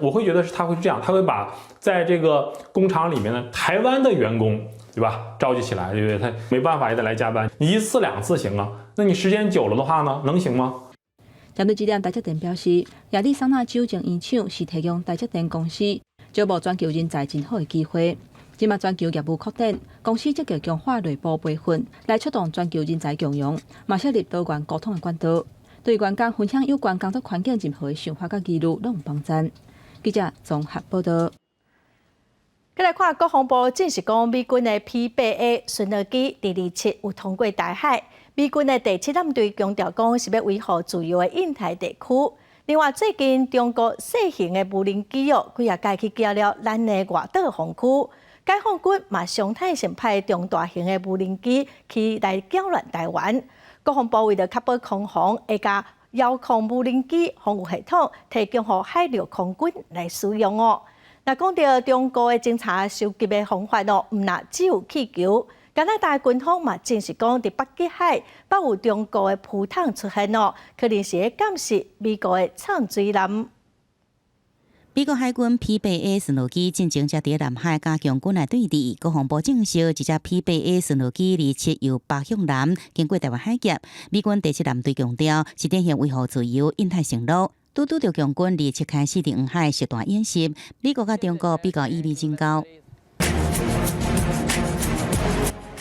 [SPEAKER 20] 我會覺得是他會是這樣，他會把在這個工廠裡面的台灣的員工，對吧，召集起來，對不對？他沒辦法也得來加班。你一次兩次行啊，那你時間久了的話呢，能行嗎？
[SPEAKER 27] 針對這點，台積電表示，亞利桑那州晶圓廠是提供台積電公司招募全球人才真好的機會。這馬全球業務擴展，公司積極強化內部培訓，來促動全球人才共融，嘛設立多元溝通的管道，對員工分享有關工作環境任何的想法佮疑慮，攏有幫助。記者綜合報道。
[SPEAKER 1] 閣來看國防部證實講，美軍的 P-8A 巡邏機佇27有通過台海。美軍的第七艦隊強調講，是欲維護自由的印太地區。另外，最近中國細型的無人機哦，幾仔擺去攪擾咱的外島防區。解放軍嘛常態性派中大型的無人機去來攪亂台灣。國防部為著確保空防，會共遙控無人機防禦系統提供予海陸空軍來使用哦。若講著中國的偵察收集的方法哦，毋若只有氣球。加拿大軍方嘛證實講，佇北極海北有中國的浮筒出現哦，可能是咧監視美國的藏水艦。
[SPEAKER 21] 美國海軍 P-8A 巡邏機進前才佇南海佮共軍來對峙，國防部證實，這隻 P-8A 巡邏機27由北向南經過台灣海峽。美軍第七艦隊強調，是典型維護自由印太承諾。拄拄著共軍27開始佇黃海實彈演習，美國佮中國比較意味真高。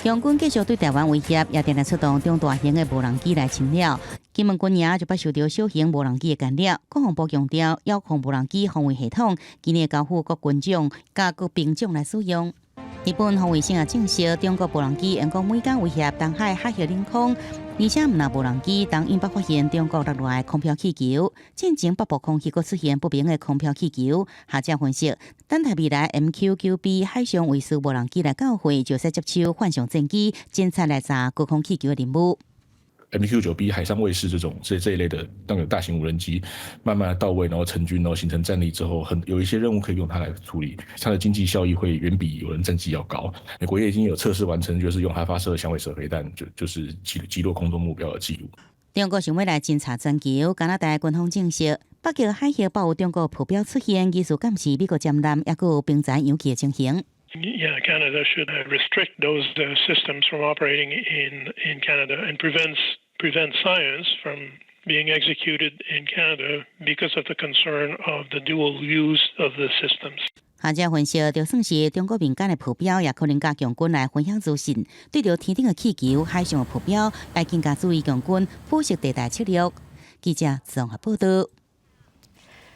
[SPEAKER 21] 共軍繼續對台灣威脅，也定定出動中大型的無人機來侵擾。金門軍營就捌受著小型無人機的干擾。國防部強調，遙控無人機防衛系統今年交付各軍種、佮各兵種來使用。日本防衛省也證實，中國無人機用講每工威脅東海海峽領空，而且毋但無人機，當𪜶捌發現中國落來的空飄氣球，進前北部空域閣出現不明的空飄氣球。學者分析，等待未來 MQ-9B 海上衛士無人機來到貨，就會接手反常戰機偵察來查高空氣球的任務。
[SPEAKER 9] MQ-9B 海上衛士這種這一類的那個大型無人機，慢慢的到位，然後成軍，然後形成戰力之後，很有一些任務可以用它來處理，它的經濟效益會遠比有人戰機要高。美國也已經有測試完成，就是用它發射響尾蛇飛彈，就是擊落空中目標的記錄。
[SPEAKER 21] 中國想欲來偵察全球，加拿大軍方證實，北極海域包有中國浮標出現，疑似監視美國艦艦，抑閣有兵船揚起的情形。
[SPEAKER 23] Yeah, Canada should restrict those systems from operating in Canada and prevent science from being executed in Canada because of the concern of the dual use of the systems.
[SPEAKER 21] 學者分析，就算是中國民間的浮標，也可能佮共軍來分享資訊。對著天頂的氣球、海上的浮標，來更加注意共軍灰色地帶策略。記者綜合報道。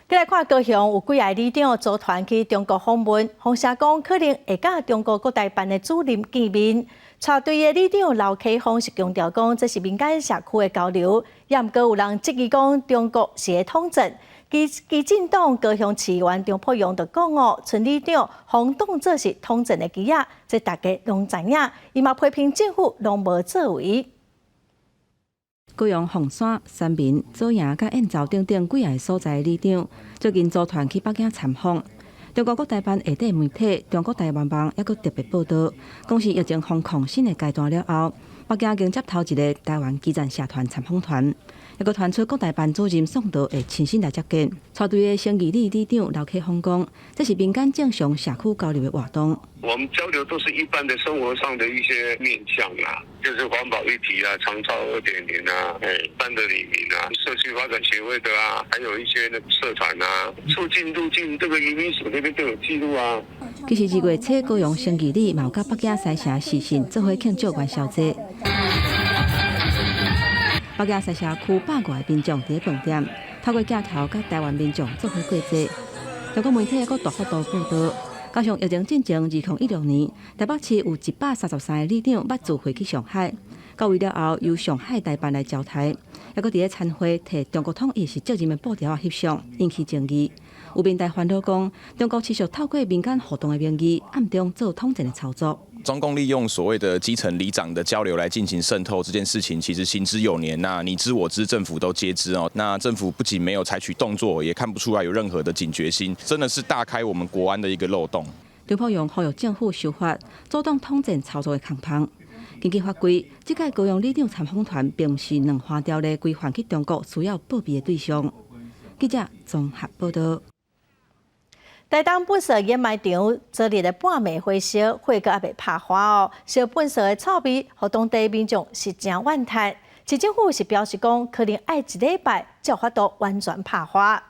[SPEAKER 1] 閣來看高雄有幾个里長組團去中國訪問，風聲講可能會佮中國國台辦的主任見面。帶隊的里長劉啟峰是強調講，這是民間社區的交流，也毋過有人質疑講中國是咧統戰。基進黨高雄市議員張博洋就講哦，村里長予當做是統戰的棋仔，這大家攏知影。伊嘛批評政府攏無作為。
[SPEAKER 27] 高雄鳳山、三民、左營佮燕巢等等幾个所在的里長，最近組團去北京參訪。中國國台辦下底媒體中國台灣網猶閣特別報導，講是疫情封控新的階段了後，北京已經接頭一个台灣基層社團參訪團，猶閣傳出國台辦主任宋濤會親身來接見。帶隊的生義里里長劉啟峰講，這是民間正常社區交流的活動。
[SPEAKER 10] 我們交流都是一般的生活上的一些面向啦，就是環保議題啊、長照2.0啊、一般的里民啊、社區發展協會的啊，還有一些那個社團啊，出境入境這個移民署那邊都有記錄啊。
[SPEAKER 27] 其實2月初，高雄生義里嘛有佮北京西城視訊做伙慶祝元宵節。北京西城區百外民眾佇飯店，透過鏡頭佮台灣民眾做伙過節。中國媒體閣大幅度報導。加上疫情進前，2016年台北市有133个里長捌自費去上海，到位了後由上海台辦來招待，猶閣佇咧餐會提中國統一是責任的布條仔翕相，引起爭議。有民代煩惱講，中國持續透過民間活動的名義，暗中做統戰的操作。
[SPEAKER 11] 中共利用所謂的基層里長的交流來進行滲透這件事情，其實行之有年。那你知我知，政府都皆知哦。那政府不僅沒有採取動作，也看不出來有任何的警覺心，真的是大開我們國安的一個漏洞。
[SPEAKER 27] 張博洋呼籲政府修法，阻擋統戰操作的空縫。根據法規，這屆高雄里長參訪團並毋是兩岸條例規範去中國需要報備的對象。記者綜合報道。
[SPEAKER 1] 台東糞埽掩埋場昨日的半暝火燒，火閣猶未拍化哦，燒糞埽的臭味，予當地民眾是誠怨嘆。市政府是表示講，可能愛一禮拜才有法度完全拍化。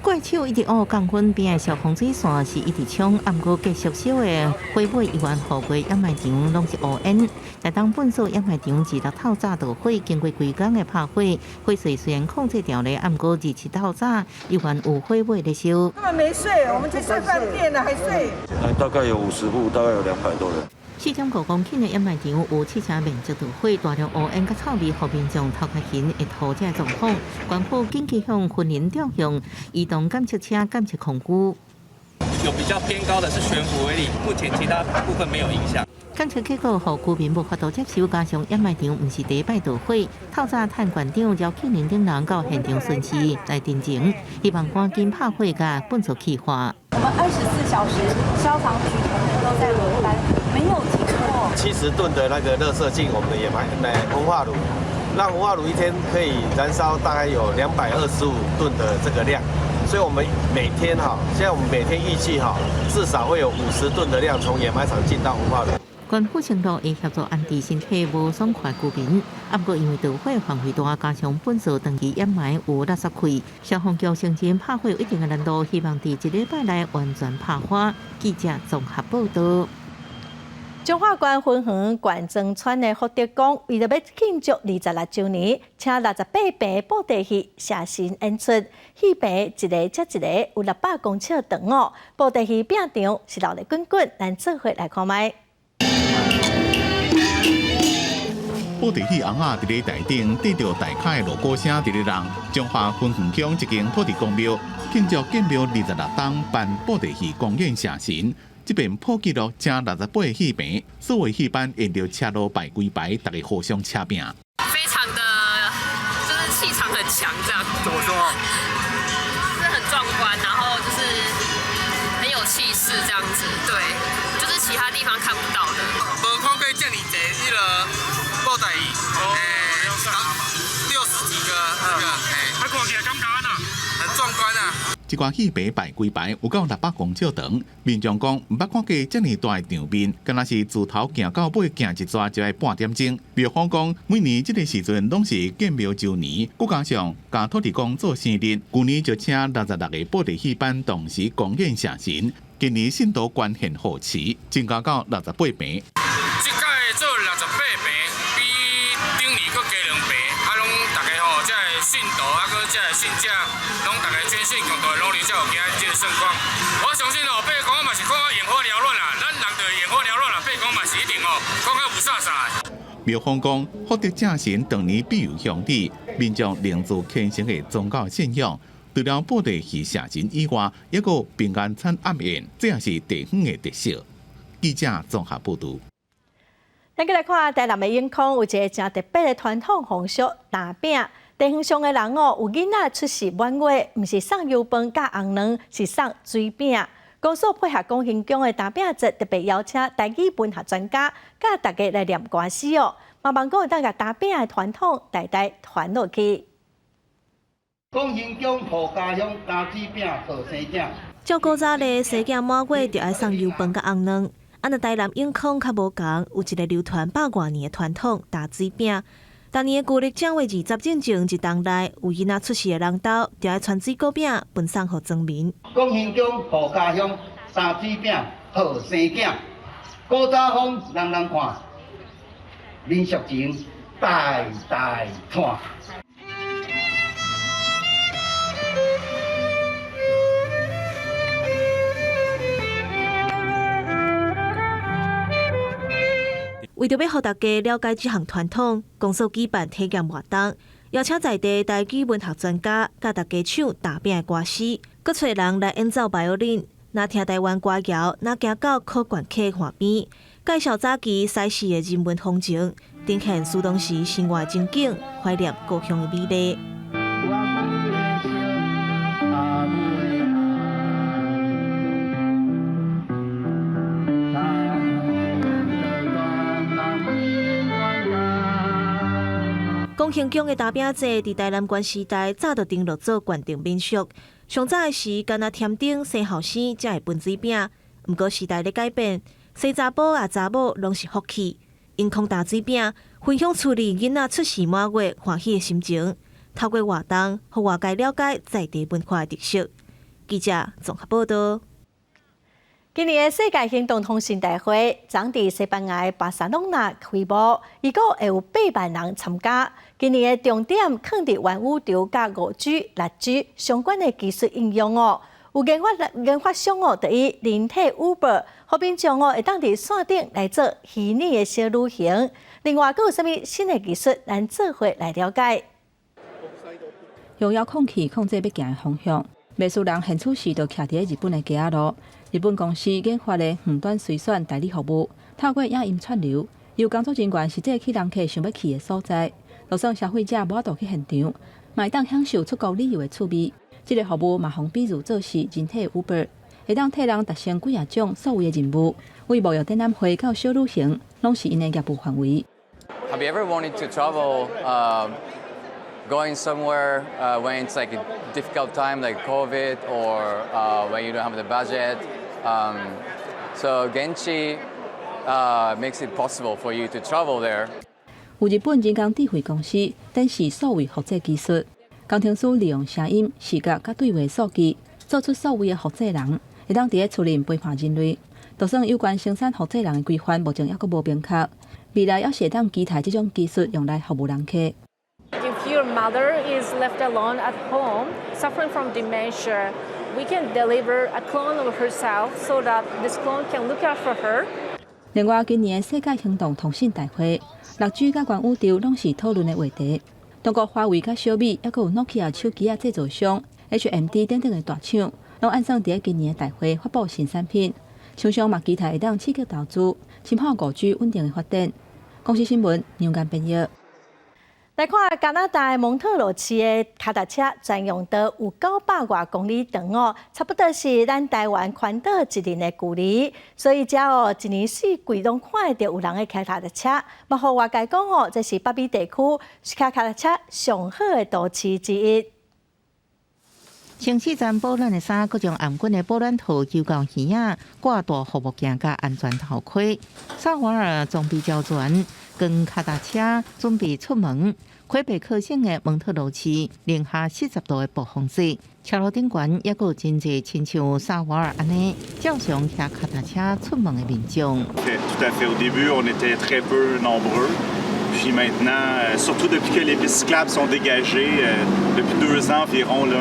[SPEAKER 27] 過
[SPEAKER 15] 怪手一直烏降溫邊的消防水線是一直衝，毋過繼續燒的火尾猶原予過掩埋場攏是烏煙。台東糞埽掩埋場二六透早著火，經過規工的拍火，火勢雖然控制牢咧，毋過27透早猶原有火尾咧燒。
[SPEAKER 2] 根本沒睡，我們去睡飯店了，還睡。
[SPEAKER 12] 大概有50戶，大概有200多人。
[SPEAKER 15] 4.5公頃的掩埋場有七成面積著火，大量烏煙佮臭味，予民眾頭殼痕會吐這個狀況。縣府緊急向雲林調用移動檢測車檢測空污。
[SPEAKER 13] 有比較偏高的是懸浮微粒，目前其他部分沒有影響。
[SPEAKER 15] 檢測結果，予居民無法度接受，加上掩埋場毋是第一擺著火，透早趁縣長姚慶林等人到現場巡視來陳情，希望趕緊拍火共糞埽氣化。
[SPEAKER 14] 我們24小時消防局同仁都在輪班，沒有停過。
[SPEAKER 16] 70噸的那個垃圾進我們的掩埋來焚化爐，讓焚化爐一天可以燃燒大概有225噸的這個量，所以我們每天哈，現在我們每天預計哈，至少會有50噸的量從掩埋場進到焚化爐。
[SPEAKER 15] 縣府承諾會協助安置身體無爽快居民，啊，毋過因為著火範圍大，加上糞埽長期掩埋有垃圾氣，消防局承認拍火有一定的難度，希望佇一禮拜內完全拍花。記者綜合報導。
[SPEAKER 1] 彰化縣芬園縣莊村的福德宮，為著欲慶祝26週年，請68棚布袋戲寫神演出，戲棚一个接一个有600公尺長哦。布袋戲拼場是熱鬧滾滾，咱做伙來看覓。
[SPEAKER 17] 布袋戲尪仔佇咧台頂，缀著大跤的鑼鼓聲佇咧弄。彰化芬園鄉一間土地公廟慶祝建廟26冬，辦布袋戲公演謝神。這遍破紀錄，請68個戲棚，所有戲班沿著車路排幾排，大家互相車拚。
[SPEAKER 26] 非常的，就是氣場很強，這樣。
[SPEAKER 28] 怎麼說？
[SPEAKER 26] 就是很壯觀，然後就是很有氣勢，這樣子。對，就是其他地方看不到的。
[SPEAKER 29] 無看過這麼濟，彼個布袋戲，60幾個，這個，
[SPEAKER 28] 啊，看起來感覺按怎？
[SPEAKER 29] 很壯觀啊！
[SPEAKER 17] 這寡戲棚排幾排有夠600公尺長，民眾講毋捌看過這爾大的場面，敢若是自頭行到尾行一逝就愛半點鐘。廟方講，每年這个時陣攏是建廟週年，閣加上共土地公做生日，舊年就請66個布袋戲班同時公演謝神。今年信徒捐獻護持，增加到68棚。
[SPEAKER 29] 這屆做68棚，比頂年閣加2棚，啊，攏大家吼，這个信徒啊，閣這个信者，攏大家捐獻共同努力，才有今仔這个盛況。我相信吼，伯公嘛是看甲眼花繚亂啦，咱人就眼花繚亂啦，伯公嘛是一定吼，看甲霧煞煞的。
[SPEAKER 17] 廟方講，福德正神當年庇佑鄉里，民眾來自虔誠的宗教信仰。除了布袋戲謝神以外，抑閣平安餐暗宴，這也是地方的特色。記者綜合報導。
[SPEAKER 1] 咱閣來看台南的永康有一个誠特別的傳統風俗打餅。地方上的人哦，有囡仔出世滿月，毋是送油飯佮紅卵，是送水餅。公所配合廣興宮的打餅節，特別邀請台語文學專家，佮大家來念歌詩哦。嘛望講會當共打餅的傳統代代傳落去。
[SPEAKER 30] 廣興宮護家鄉，打水餅好生囝。
[SPEAKER 31] 照古早咧，生囝滿月就愛送油飯佮紅卵。啊，若台南永康較無仝，有一个流傳百外年的傳統打水餅。逐年的舊曆正月20進前一冬內，有囡仔出世的人兜，就愛傳水果餅分送予村民。
[SPEAKER 30] 廣興宮護家鄉，打水餅好生囝。古早風人人看，民俗情代代傳。
[SPEAKER 31] 為著欲予大家了解這項傳統，公所舉辦體驗活動，邀請在地台語文學專家教大家唱打餅的歌詩，閣揣人來演奏バイオリン，若聽台灣歌謠，若行到考縣溪岸邊，介紹早期西勢的人文風情，呈現蘇當時生活情景，懷念故鄉的美麗。廣興宮的打餅節，佇台南縣時代早就登錄做縣定民俗。上早的時，干焦添丁生後生才會分水餅。毋過時代咧改變，生查埔抑查某攏是福氣。永康打水餅，分享厝裡囡仔出世滿月歡喜的心情，透過活動，予外界了解在地文化的特色。記者綜合報道。
[SPEAKER 1] 今年的世界行動通信大會將佇西班牙的巴塞隆納開幕，預估會有8萬人參加。今年的重點囥佇元宇宙佮5G、6G 相關的技術應用哦。有研發商哦，就以人體 Uber，予民眾哦會當佇線頂來做虛擬的小旅行。另外，閣有啥物新的技術，咱做伙來了解。
[SPEAKER 27] 用遙控器控制欲行的方向，袂輸人現此時就徛佇日本的街仔路。日本公司研發的遠端隨選代理服務，透過影音串流，由工作人員實際去人客想欲去的所在，就算消費者無法度去現場，嘛會當享受出國旅遊的趣味。這个服務嘛，予比喻做是人體 Uber，會當替人達成幾仔種所謂的任務，為貿易展覽會到小旅行，攏是𪜶的業務範圍。
[SPEAKER 3] Have you ever wanted to travel, going somewhere when it's like a difficult time, like COVID, or when you don't have the budget? So Genchi makes it possible for you to travel there.
[SPEAKER 27] 有日本人工智慧公司展示數位複製技術，工程師利用聲音、視覺佮對話數據，做出數位的複製人，會當佇咧厝裡陪伴人類。就算有關生產複製人的規範，目前猶閣無明確，未來猶是會當期待這種技術用來服務人客。
[SPEAKER 4] If your mother is left alone at home, suffering from dementia, we can deliver a clone of herself so that this clone can look out for her.
[SPEAKER 27] 另外，今年世界行動通信大會，6G 佮元宇宙攏是討論的話題。中國華為佮小米，猶閣有 Nokia 手機仔製造商 HMD 等等的大廠，攏按算佇今年的大會發布新產品。廠商嘛期待會當刺激投資，深化5G 穩定的發展。公視新聞楊堅編譯。
[SPEAKER 1] 來看加拿大蒙特羅市的跤踏車專用道有900外公里長哦，差不多是咱台灣環島一輪的距離。所以遮哦，一年四季攏看會著有人咧騎跤踏車。嘛，予外界講哦，這是北美地區騎跤踏車上好的都市之一。
[SPEAKER 15] 清洗欉保暖的衫，閣將頷頸的保暖套搝到耳仔，掛大護目鏡佮安全頭盔。薩瓦爾裝備齊全，扛跤踏車準備出門。魁北克省的蒙特羅市零下40度的暴風雪，車路頂懸猶閣有真濟親像薩瓦爾按呢，照常騎跤踏車出門的民眾。
[SPEAKER 5] Tout à fait. Au début, on était très peu nombreux. Puis maintenant, surtout depuis que les pistes cyclables sont dégagées, depuis 2 ans environ, là,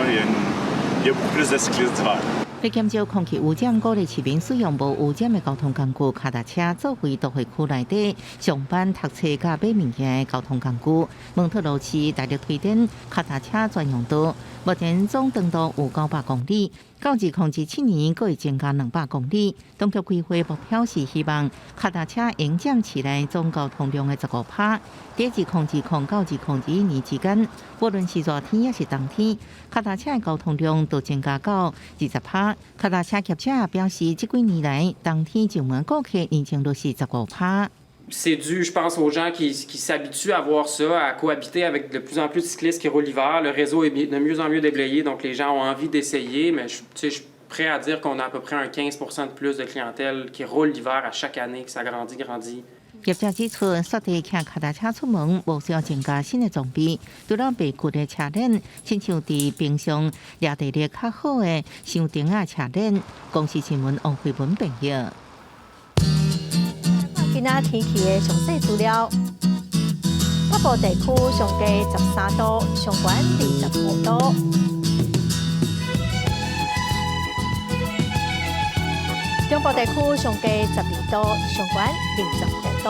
[SPEAKER 5] il y a beaucoup plus de cyclistes d'hiver.
[SPEAKER 15] 欲減少空氣污染，鼓勵市民使用無污染的交通工具，跤踏車作為都會區內底上班、讀冊佮買物件的交通工具。蒙特羅市大力推展跤踏車專用道，目前總長度有900公里，到2027年閣會增加200公里。當局規劃目標是希望跤踏車應佔市內總交通量的15趴。佇2020到2021年之間，無論是熱天抑是冬天，跤踏車的交通量都增加到20趴。跤踏車業者表示，這幾年來冬天上門顧客年增率是15趴。
[SPEAKER 6] C'est dû, je pense, aux gens qui s'habituent à voir ça, à cohabiter avec de plus en plus de cyclistes qui roulent l'hiver. Le réseau est de mieux en mieux déblayé, donc les gens ont envie d'essayer, mais je suis prêt à dire qu'on a à peu près un 15 de plus de clientèle qui roule l'hiver à chaque année, que ça grandit, grandit.
[SPEAKER 15] 業者指出，雪地騎跤踏車出門無需要增加新的裝備，除了袂屈的車鏈，親像佇冰上抓地力較好的雙釘仔車鏈。公視新聞王慧文編譯。
[SPEAKER 1] 今仔天氣的詳細資料：北部地區上低13度，上懸25度；中部地區上低12度，上懸25度；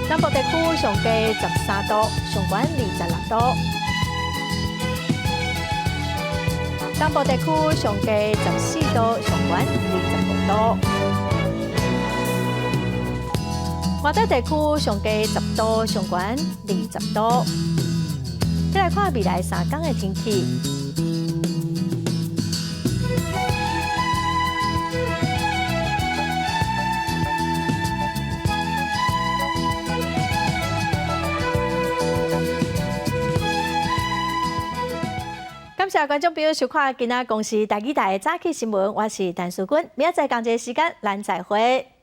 [SPEAKER 1] 南部地區上低13度，上懸26度；東部地區上低14度，上懸25度；外島地區上低10度，上懸20度。再來看未來3工的天氣。感謝觀眾朋友收看今仔公視台語台的早起新聞，我是陳淑君，明仔載仝一个時間，咱再會。